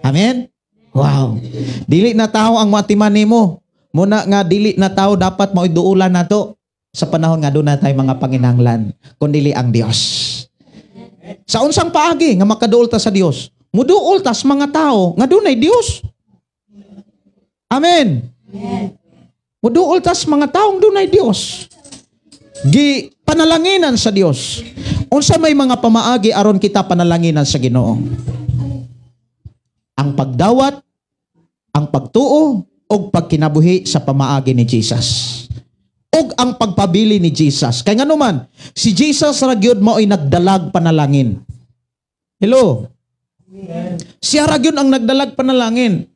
Amen? Wow. Dili na tao ang moatiman nimo. Muna nga dili na tao dapat mao'y nato sa panahon nga doon na tayo mga panginahanglan kun dili ang Dios. Sa unsang paagi nga makaduol ta sa Dios? Muduol tas mga tao nga dunay Dios. Amen. Muduol tas mga taong dunay Dios. Gi panalanginan sa Dios. Unsa may mga pamaagi aron kita panalanginan sa Ginoo? Ang pagdawat, ang pagtuo, ug pagkinabuhi sa pamaagi ni Jesus. Ug ang pagpabili ni Jesus. Kay ngano man, si Jesus ra gyud mao'y nagdalag panalangin. Hello? Siya ra gyud ang nagdalag panalangin.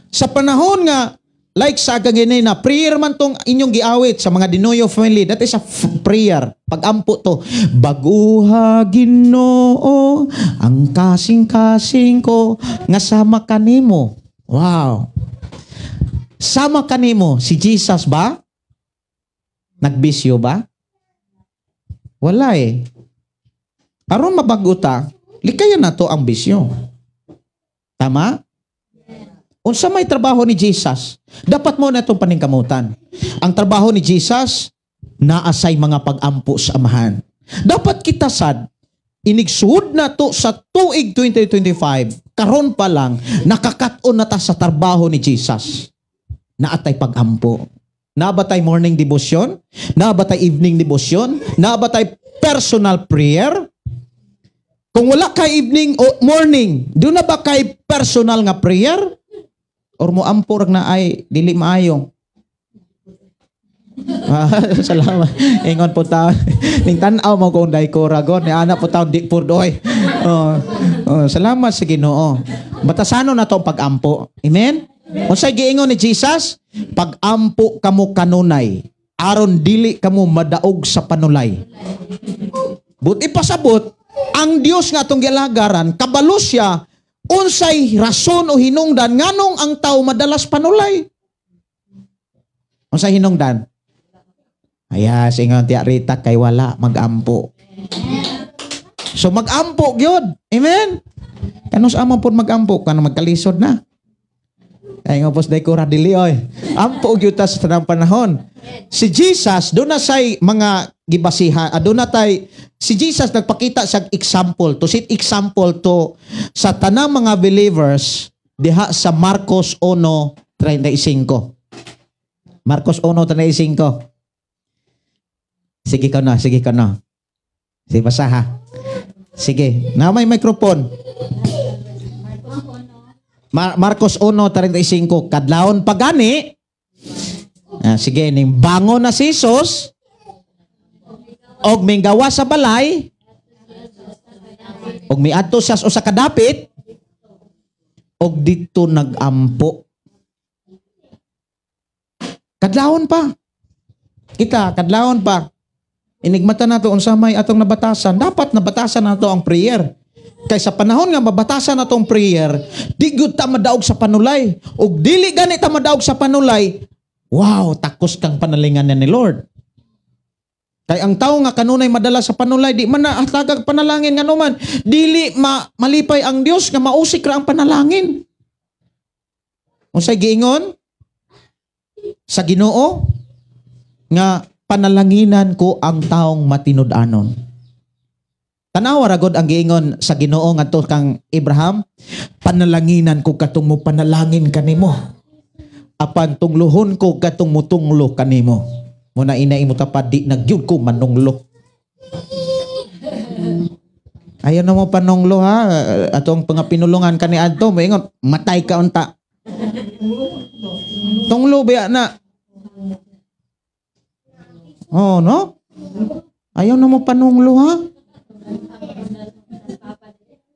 Sa panahon nga, like sa gangini na prayer man tong inyong giawit sa mga Dinoyo family, that is a prayer. Pagampo to, baguha Ginoo ang kasing-kasing ko nga sama kanimo. Wow. Sama kanimo si Jesus ba? Nagbisyo ba? Wala eh. Aron mabago ta, likayan na to ang bisyo. Tama? Unsa may trabaho ni Jesus, dapat mo na itong paningkamutan. Ang trabaho ni Jesus, naasay mga pag-ampo sa amahan. Dapat kita sad, inigsuod na to sa tuig 2025, karon pa lang, nakakaton na ta sa trabaho ni Jesus. Naatay pag-ampo. Naa ba tay morning devotion? Naa ba tay evening devotion? Naa ba tay personal prayer? Kung wala kay evening o morning, do na ba kay personal nga prayer? Or mo ampor na ay dili maayo? Salamat. Ingon po ta. Ning tan-aw mo kung day ko ragon ni ana po taon di purdoy. Oh, oh, salamat sa Ginoo. Batasano na to ang pag-ampo. Amen? Unsay giingon ni Jesus? Pag-ampo kamo kanunay, aron dili kamo madaog sa panulay. Buti pasabot, ang Dios nga atong gialagaran, kabalo siya Unsay rason o hinungdan nganong ang tao madalas panulay? Unsay hinungdan? Aya, singon tiya Rita, kay wala magampo. So magampo gyud. Amen. Kanus amo pud magampo kanang magkalisod na. Ay nga pos day ko ra dili oy. Ampo gyud ta sa tanang panahon. Si Jesus do na say mga gibasihan, aduna tay si Jesus nagpakita sa example to set example to sa tanang mga believers diha sa Marcos 1:35. Marcos 1:35. Sige ka na, sige ka na. Sige, basa ha. Sige, na may microphone. Marcos 1:35. Kadlawon pagani. Ah, sige, ning bangon na si Jesus og minggawa sa balay og miadto siya sa usa ka dapit og didto nagampo. Kadlawon pa. Kita, kadlawon pa. Inigmata nato unsa may atong nabatasan. Dapat nabatasan nato ang prayer. Kay sa panahon nga mabatasan nato ang prayer, di gyud ta madaog sa panulay. Og dili gani ta madaog sa panulay, wow, takos kang panalingan ni Lord. Kay ang tawo nga kanunay madala sa panulay, di man na hatagag panalangin nganuman, dili malipay ang Dios nga mausik ra ang panalangin. Unsay giingon sa Ginoo nga panalanginan ko ang taong matinud-anon. Tanawa ra gud ang giingon sa Ginoo ngadto kang Abraham, panalanginan ko katong mo panalangin kanimo. Apan tunglohon ko katong mutunglo kanimo. Muna ina imo tapad di nagyud ko manunglo. Ayaw na mo panunglo ha, atong mga pinulungan kani adto moingon matay ka unta. Tunglo biya na. Oh, no? Ayaw na mo panunglo ha?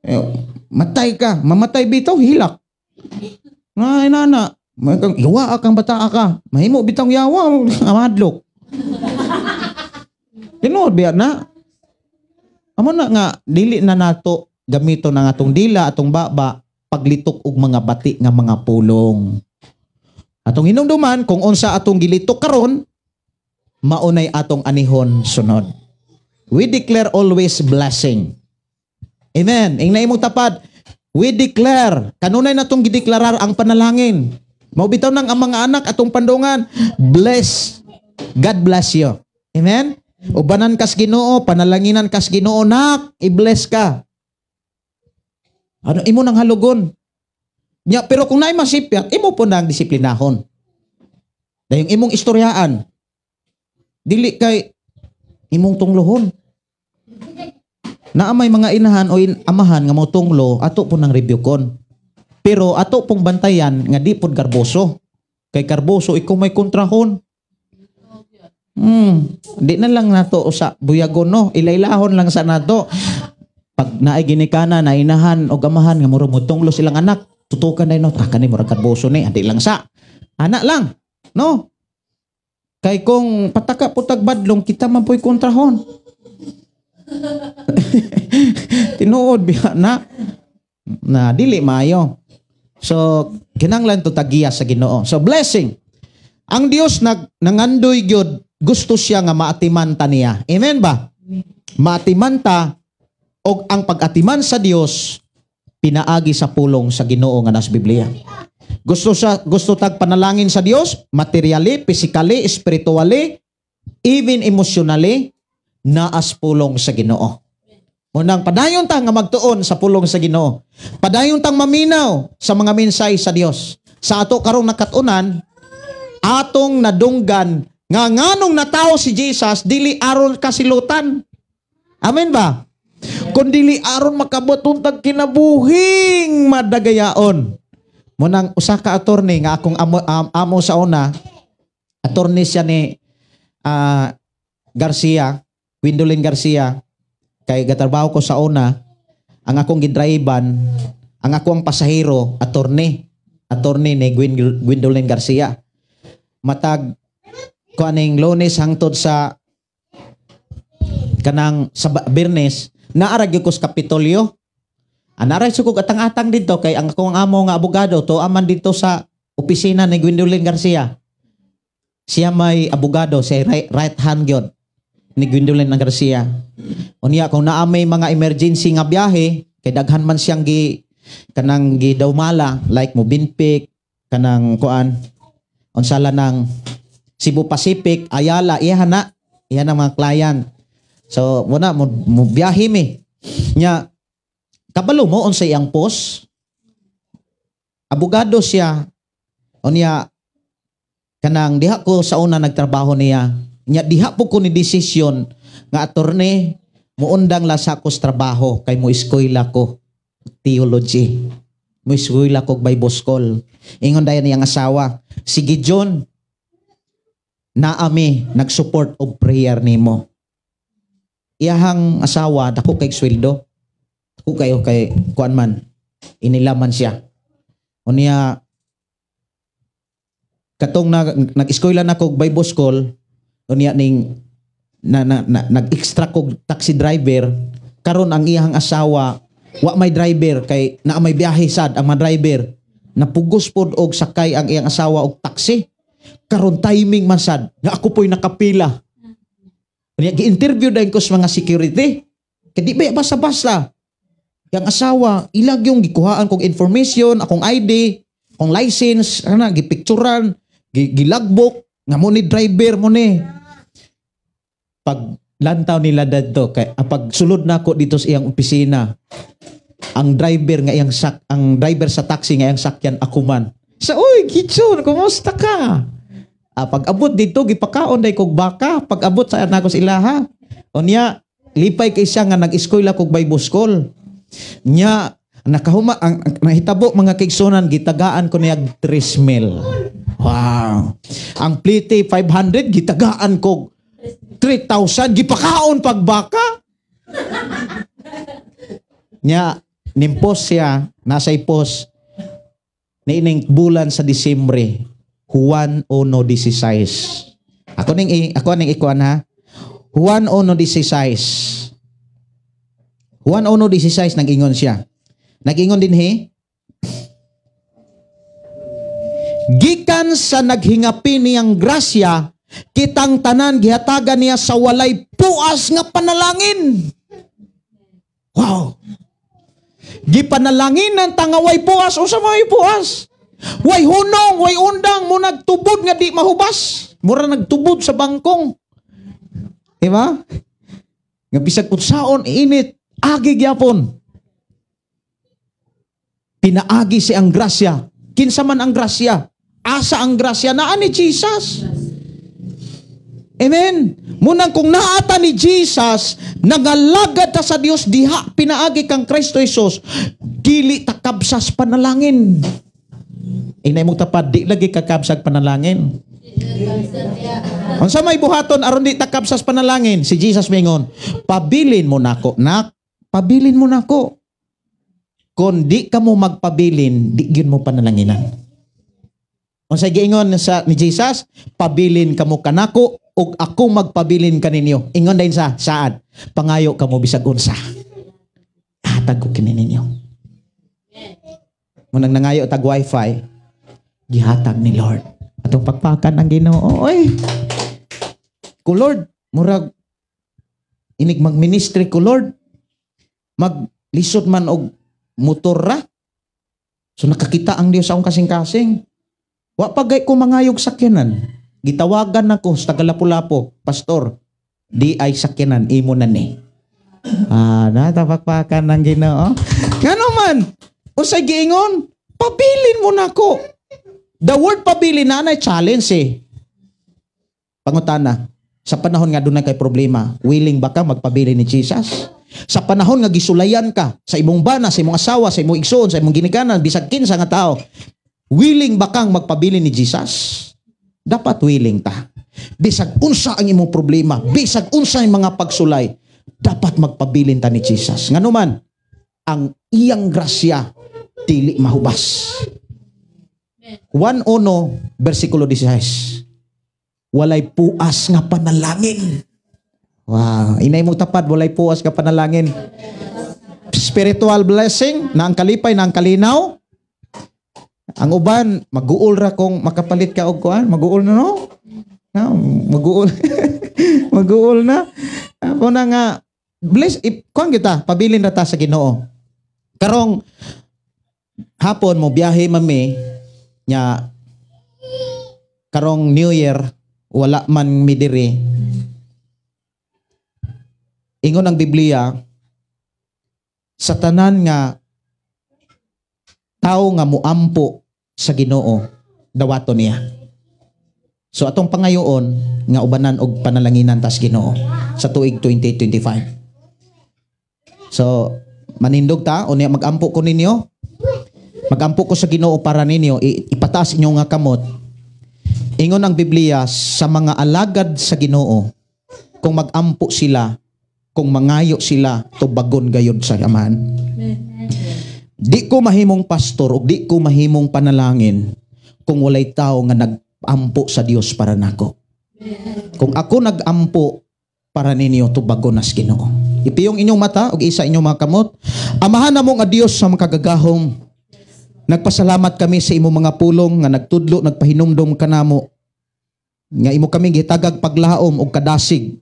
Eh, matay ka. Mamatay bitaw, hilak. Ay, nana. Yawa kang bata ka. Mahimo bitang yawa. Amadlok. Tinuod biya na. Amo na nga, dili na nato gamito na atong dila, atong baba, paglitok og mga bati nga mga pulong. Atong hinumduman, kung unsa atong gilitok karon, maunay atong anihon sunod. We declare always blessing. Amen. Ing naimong tapad, we declare, kanunay natong gideklarar ang panalangin. Maubitaw nang ang mga anak atong pandungan, bless. God bless you. Amen. Ubanan kas Ginoo, panalanginan kas Ginoo, nak, i-bless ka. Ano imo nang halugon? Nya, pero kung naay masipyat, imo po nang disiplinahon. Dayong imong istoryaan, dili kay imong tunglohon. Naa may mga inahan o amahan nga mo tunglo, ato po nang rebukeon. Pero ato pong bantayan nga di pod garboso. Kay karboso ikaw may kontrahon. Di na lang nato usa buyagon no, ilailahon lang sa nato. Pag naay ginikana na inahan o amahan nga murag motunglo silang anak, tutukan na no, ah, kani murag karboso ni, andi lang sa. Anak lang, no? Kay kung pataka putag badlong kita man po'y kontrahon. Tinuod biya na na dili maayo. So kinahanglan to tagiya sa Ginoo. So blessing. Ang Dios nangandoy gyud, gusto siya nga maatiman ta niya. Amen ba? Maatiman ta og ang pag-atiman sa Dios pinaagi sa pulong sa Ginoo nga nas Biblia. Gusto tag panalangin sa Dios, materially, physically, spiritually, even emotionally, naas pulong sa Ginoo. Munang padayon ta nga magtuon sa pulong sa Ginoo. Padayon tang maminaw sa mga mensahe sa Dios. Sa ato karong nakatunan, atong nadunggan nga nganong natawo si Jesus dili aron kasilutan. Amen ba? Kun dili aron makabot untag kinabuhing madagayaon. Munang usa ka attorney nga akong amo sa una, attorney siya ni Garcia, Gwendolyn Garcia, kay gatrabaho ko sa una, ang akong gidriban, ang ako ang pasahero, attorney ni Gwendolyn Garcia. Matag ko aning Lunes hangtod sa kanang sa Biyernes, naara gyud ko sa Kapitolyo. Anaray sukog atang-atang dito kay ang akong amo nga abogado to aman dito sa opisina ni Gwendolyn Garcia. Siya may abogado, siya right hand gyud ni Gwendolyn Garcia. Unya kung naa may mga emergency nga biyahe kay daghan man siyang gi kanang gidawmala like Movenpick, kanang kuan unsala ng Cebu Pacific, Ayala, iya na, iya na mga client. So muna mo biyahe mi. Nya kabalo mo unsay iyang post? Abogado siya. Unya kanang diha ko sa una nagtrabaho niya. Nya diha po ko ni desisyon nga, "Attorney, muundang lasa ko sa trabaho kay mo eskwela ko theology. Mo eskwela ko Bible school." Ingon dayon niyang asawa, "Sige John, naami nag-support og prayer nimo." Iyahang asawa dako kay sweldo. Dako kayo kay kuan man. Inilaman siya. Unya katong nag-eskwela na kog Bible school, unya ning na nag-extra kog taxi driver. Karon ang iyang asawa wa may driver kay naa may biyahe sad ang mga driver. Napugos pod og sakay ang iyang asawa og taxi. Karon timing man sad nga ako po'y nakapila. Unya gi-interview dayon ko sa mga security. Kay di ba basta-basta. Yang asawa, ilag yung gikuhaan kong information, akong ID, akong license, ana gipicturan, gilagbok nga mo ni driver mo ni. Pag lantaw nila dadto kay pag sulod nako dito sa iyang opisina, ang driver nga iyang sak ang driver sa taxi nga iyang sakyan ako man. Sa, "Oy, Gitson, kumusta ka?" Pag abot dito gipakaon day kog baka, pag abot sa nako sa ilaha. Unya lipay kay siya nga nag-eskwela kog Bible school. Nya nakahuma ang nahitabo, mga kaigsunan, gitagaan ko niya 3 mil. Wow. Ang plite 500, gitagaan ko 3,000, gipakaon pagbaka. Nya nimpos siya, nasa ipos niining bulan sa Disyembre, Juan 1:16. Ako ning ikuan ha. Juan 1:16. Juan 1:16, nag-ingon siya. Nag-ingon din he. Gikan sa naghingapi niyang grasya, kitang tanan gihatagan niya sa walay puas nga panalangin. Wow. Gipanalanginan ta nga way puas. Unsa may puas? Way hunong, way undang, mo nagtubod nga di mahubas. Mura nagtubod sa bangkong. Diba? Nga bisag unsaon init, agi gyapon. Pinaagi si ang grasya. Kinsa man ang grasya? Asa ang grasya? Naa ni Jesus. Amen. Munang kung naata ni Jesus, nagalagad ta sa Dios diha pinaagi kang Kristo Jesus, dili ta kabsas panalangin. Inay mong tapad, di lagi kakabsag panalangin. Unsa may buhaton aron di ta kabsas panalangin? Si Jesus mingon, "Pabilin mo nako, nak, pabilin mo nako." Kung di ka mo magpabilin, di gyud mo panalanginan. Unsa giingon sa ni Jesus? "Pabilin kamo kanako ug ako magpabilin kaninyo." Ingon din sa saad, "Pangayo kamo bisag unsa, hatag ko kini ninyo." Munang nangayo tag wifi, gihatag ni Lord. Atong pakpakan ang Ginoo. Oy. Ko Lord, murag inig magministry ko Lord. Maglisod man og motor ra. So nakakita ang Dios sa akong kasing-kasing. Wa pa gay ko mangayog sakyanan. Gitawagan nako sa taga Lapu-Lapu, "Pastor, di ay sakyanan imo na ni." Ah, natapakpakan ng Ginoo. Ngano man? Unsay giingon? "Pabilin mo nako." The word pabilin na na challenge eh. Pangutana, sa panahon nga dunay kay problema, willing ba ka magpabilin ni Jesus? Sa panahon nga gisulayan ka sa imong bana, sa imong asawa, sa imong igsoon, sa imong ginikanan, bisag kinsa nga tao, willing ba kang magpabilin ni Jesus? Dapat willing ta. Bisag unsa ang imong problema, bisag unsa ang mga pagsulay, dapat magpabilin ta ni Jesus. Nganuman, ang iyang grasya dili mahubas. 1:1 versikulo 16. Walay puas nga panalangin. Wow, inay mo tapad, walay puas nga panalangin. Spiritual blessing, na ang kalipay, na ang kalinaw. Ang uban, maguol ra kung makapalit ka og kuan, maguol na, no? No, maguol. Maguol na. Apo na nga bless kuan kita, pabilin ra ta sa Ginoo. Karong hapon mo biyahe mami nya, karong New Year wala man mi diri. Ingon ang Biblia, sa tanan nga tao nga muampo sa Ginoo, dawaton niya. So atong pangayoon nga ubanan og panalanginan tas Ginoo sa tuig 2025. So manindog ta unya, magampo ko ninyo. Magampo ko sa Ginoo para ninyo, ipataas inyo nga kamot. Ingon ang Biblia, sa mga alagad sa Ginoo, kung magampo sila, kung mangayo sila, tubagon gayod sa Amahan. Di ko mahimong pastor ug di ko mahimong panalangin kung walay tao nga nag-ampo sa Dios para nako. Kung ako nag-ampo para ninyo, tubagon nas Ginoo. Ipiyong inyong mata ug isa inyong mga kamot. Amahan namo nga Dios sa makagagahom, nagpasalamat kami sa imong mga pulong nga nagtudlo, nagpahinumdom kanamo nga imo kami gitagag paglaom og kadasig.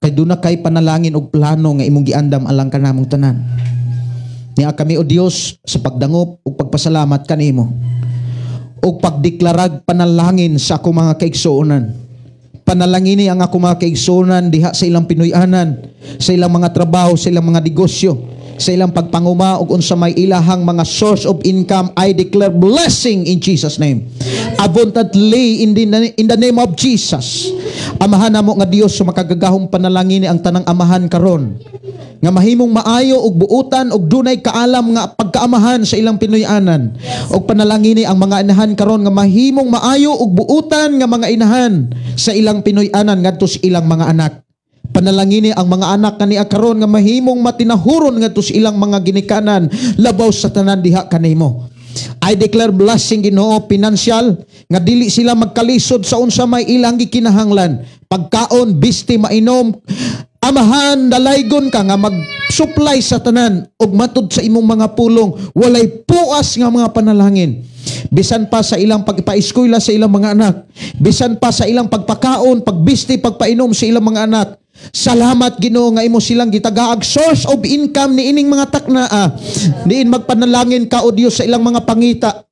Kay duna kay panalangin og plano nga imong giandam alang kanamong tanan. Niya kami, o Dios, sa pagdangop ug pagpasalamat kanimo ug pagdeklarag panalangin sa akong mga kaigsuonan. Panalangini ang akong mga kaigsuonan diha sa ilang Pinoy-anan, sa ilang mga trabaho, sa ilang mga negosyo, sa ilang pagpanguma ug unsa may ilahang mga source of income. I declare blessing in Jesus' name. Abundantly in the name of Jesus. Amahan namo nga Dios sa makagagahom, panalangini ang tanang amahan karon nga mahimong maayo ug buutan ug dunay kaalam nga pagkaamahan sa ilang Pinoy-anan. Ug panalangini ang mga inahan karon nga mahimong maayo ug buutan nga mga inahan sa ilang Pinoy-anan ngadto sa ilang mga anak. Panalangini ang mga anak kaniya karon nga mahimong matinahuron ngadto sa ilang mga ginikanan, labaw sa tanan diha kanimo. I declare blessing, Ginoo, pinansyal, nga dili sila magkalisod sa unsa may ilang gikinahanglan. Pagkaon, bisti, mainom. Amahan, dalaygon ka nga mag-supply sa tanan ug matud sa imong mga pulong, walay puas nga mga panalangin. Bisan pa sa ilang pagpaeskwela sa ilang mga anak, bisan pa sa ilang pagpakaon, pagbisti, pagpainom sa ilang mga anak. Salamat, Ginoo, nga imo silang gitagaag source of income ni ining mga taknaa. Diin magpanalangin ka, o Dios, sa ilang mga pangita.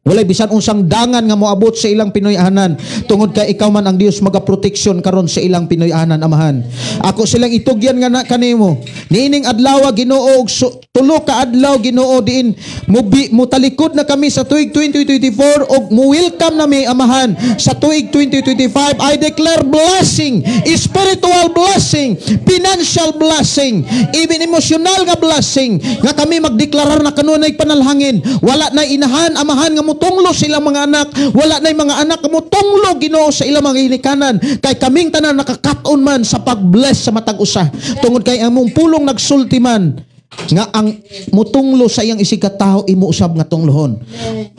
Walay bisan unsang dangan nga moabot sa ilang Pinoy-anan tungod kay ikaw man ang Dios magaproteksyon karon sa ilang Pinoy-anan, Amahan. Ako silang itugyan nga na kanimo. Niining adlaw, Ginoo, og 3 ka adlaw, Ginoo, diin mutalikod na kami sa tuig 2024 og mo-welcome nami, Amahan, sa tuig 2025. I declare blessing, spiritual blessing, financial blessing, even emotional nga blessing, nga kami magdeklarar na kanunay panalangin. Wala na inahan, Amahan, nga mutunglo sa ilang mga anak, wala na mga anak nga mutunglo, Ginoo, sa ilang mga ginikanan, kay kaming tanan nakakaton man sa pag-bless sa matag usa tungod kay among pulong nagsulti man nga ang mutunglo sa iyang isigkatawo, imo usab nga tunglohon,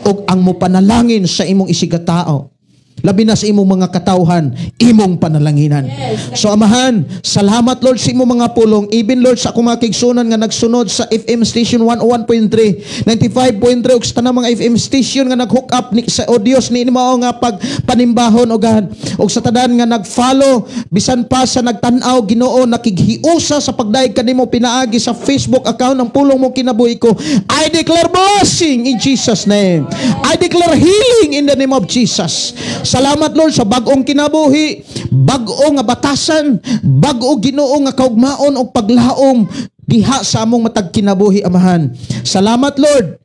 ug ang mopanalangin sa imong isigkatao, labi na sa imong mga katawhan, imong panalanginan. So Amahan, salamat, Lord, sa imong mga pulong. Even, Lord, sa akong mga kaigsuonan nga nagsunod sa FM station 101.3, 95.3 ug sa tanang mga FM station nga nag-hook up ni, sa, o Dios, ni mao nga pagpanimbahon ogahan, ug sa tanan nga nag-follow, bisan pa sa nagtan-aw, Ginoo, nakighiusa sa pagdayeg kanimo pinaagi sa Facebook account ng Pulong Mo Kinabuhi Ko. I declare blessing in Jesus' name. I declare healing in the name of Jesus. Salamat, Lord, sa bag-ong kinabuhi, bag-o nga batasan, bag-o, Ginoo, nga kaugmaon og paglaom diha sa among matag kinabuhi, Amahan. Salamat, Lord,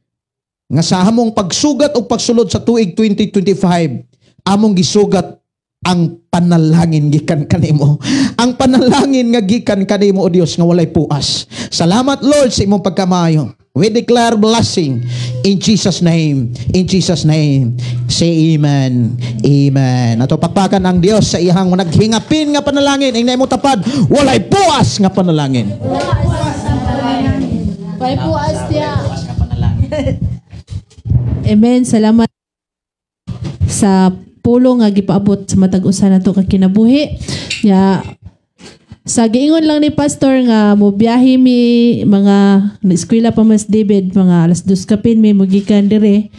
nga sa among pagsugat o pagsulod sa tuig 2025, among gisugat ang panalangin gikan kanimo. Ang panalangin nga gikan kanimo, o Dios, nga walay puas. Salamat, Lord, sa imong pagkamayo. We declare blessing in Jesus' name. In Jesus' name. Say amen. Amen. Ato pakpakan ang Dios sa iyang naghingapin nga panalangin. Ingna mo tapad, walay puas nga panalangin. Walay puas niya. Amen. Salamat sa pulong nga gipaabot sa matag usa nato ka kinabuhi. Ya, Sa giingon lang ni pastor nga mobiyahe mi mga eskwela pa mas David, mga alas 2 kapin mi mogikan dire.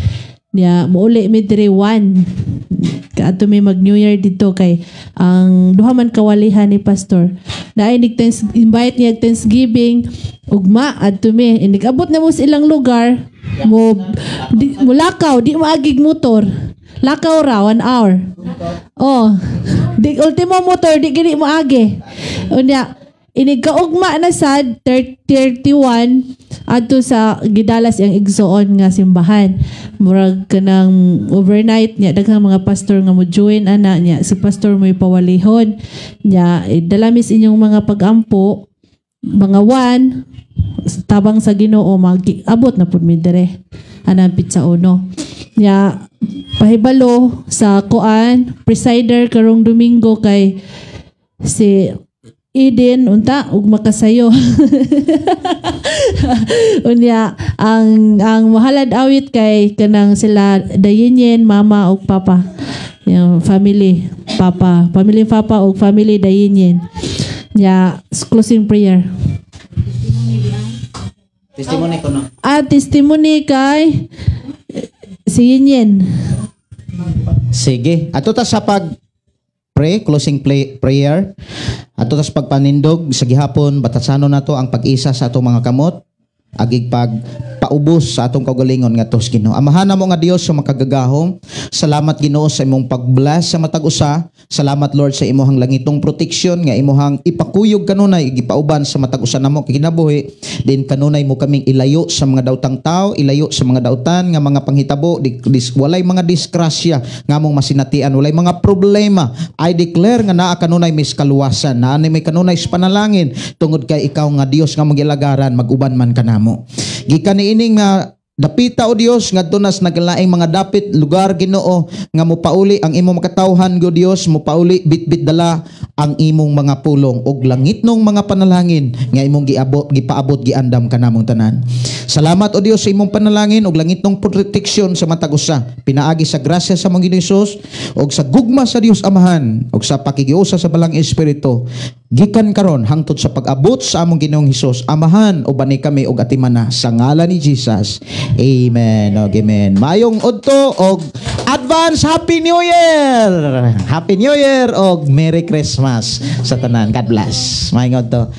Nya mouli mi dire 1. Kaadto mi mag New Year dito kay ang duha man kawalihan ni pastor. Naay nig invite niya Thanksgiving ugma adto mi. Inig abot na mo sa ilang lugar mo di, mo lakaw, di maagig motor. Lakaw ra 1 hour. Oh, di ultimo motor di gini mo agi. Unya inig kaugma na sad 31 adto sa gidalas iyang igsoon nga simbahan. Murag kanang overnight niya daghang mga pastor nga mo join ana niya si pastor mo pawalihon. Nya dalamis inyong mga pagampo mga 1 tabang sa Ginoo mag-abot na pud mi dire anang pizza uno. Nya pahibalo sa kuan presider karong Domingo kay si Eden unta ug makasayo. Unya ang mahalad awit kay kanang sila Dayinyen, mama ug papa. Yung family papa, family papa ug family Dayinyen. Nya closing prayer. Testimony ko no. Ah, testimony kay si Yinyen. Sige. Ato ta sa pag pray, closing prayer. Ato ta sa pagpanindog sa gihapon, batasanon nato ang pag-isa sa atong mga kamot, agig pag paubos sa atong kaugalingon ngadto sa Ginoo. Amahan namo nga Dios sa makagagahom. Salamat Ginoo sa imong pag-bless sa matag usa. Salamat Lord sa imong langitong protection nga imong ipakuyog kanunay gipauban sa matag usa namo kinabuhi. Din kanunay mo kaming ilayo sa mga daotang tao, ilayo sa mga dautan nga mga panghitabo, walay mga disgrasya nga among masinatian, walay mga problema. I declare nga naa kanunay mis kaluwasan, naa ni may kanunay sa panalangin tungod kay ikaw nga Dios nga magilagaran mag-uban man kanamo. Gikan niining nga dapita o Dios ngadto nas naglaing mga dapit lugar Ginoo nga mopauli ang imong makatawhan go Dios, mopauli bitbit dala ang imong mga pulong og langitnong mga panalangin nga imong giabot gipaabot giandam kanamong tanan. Salamat o Dios sa imong panalangin og langitnong proteksyon sa matag usa pinaagi sa grasya sa among Ginoo Hesus og sa gugma sa Dios Amahan og sa pakigiusa sa Balang Espiritu gikan karon hangtod sa pag-abot sa among Ginoong Hesus. Amahan ubani kami og atimana sa ngalan ni Jesus. Amen. Og amen. Mayong udto og advance Happy New Year. Happy New Year og Merry Christmas sa tanan. God bless. Mayong udto.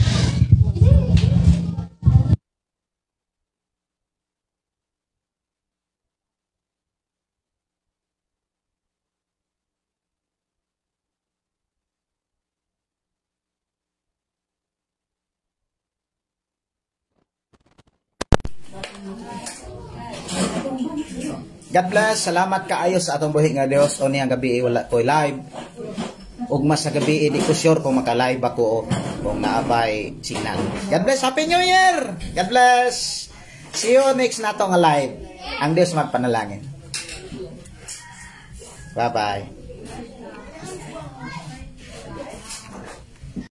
God bless. Salamat kaayo sa atong buhi nga Dios. O niyang gabi wala ko'y live. Ug mas sa gabi di ko sure kung maka-live ako o kung naabay signal. God bless. Happy New Year. God bless. See you next nato nga live. Ang Dios magpanalangin. Bye-bye.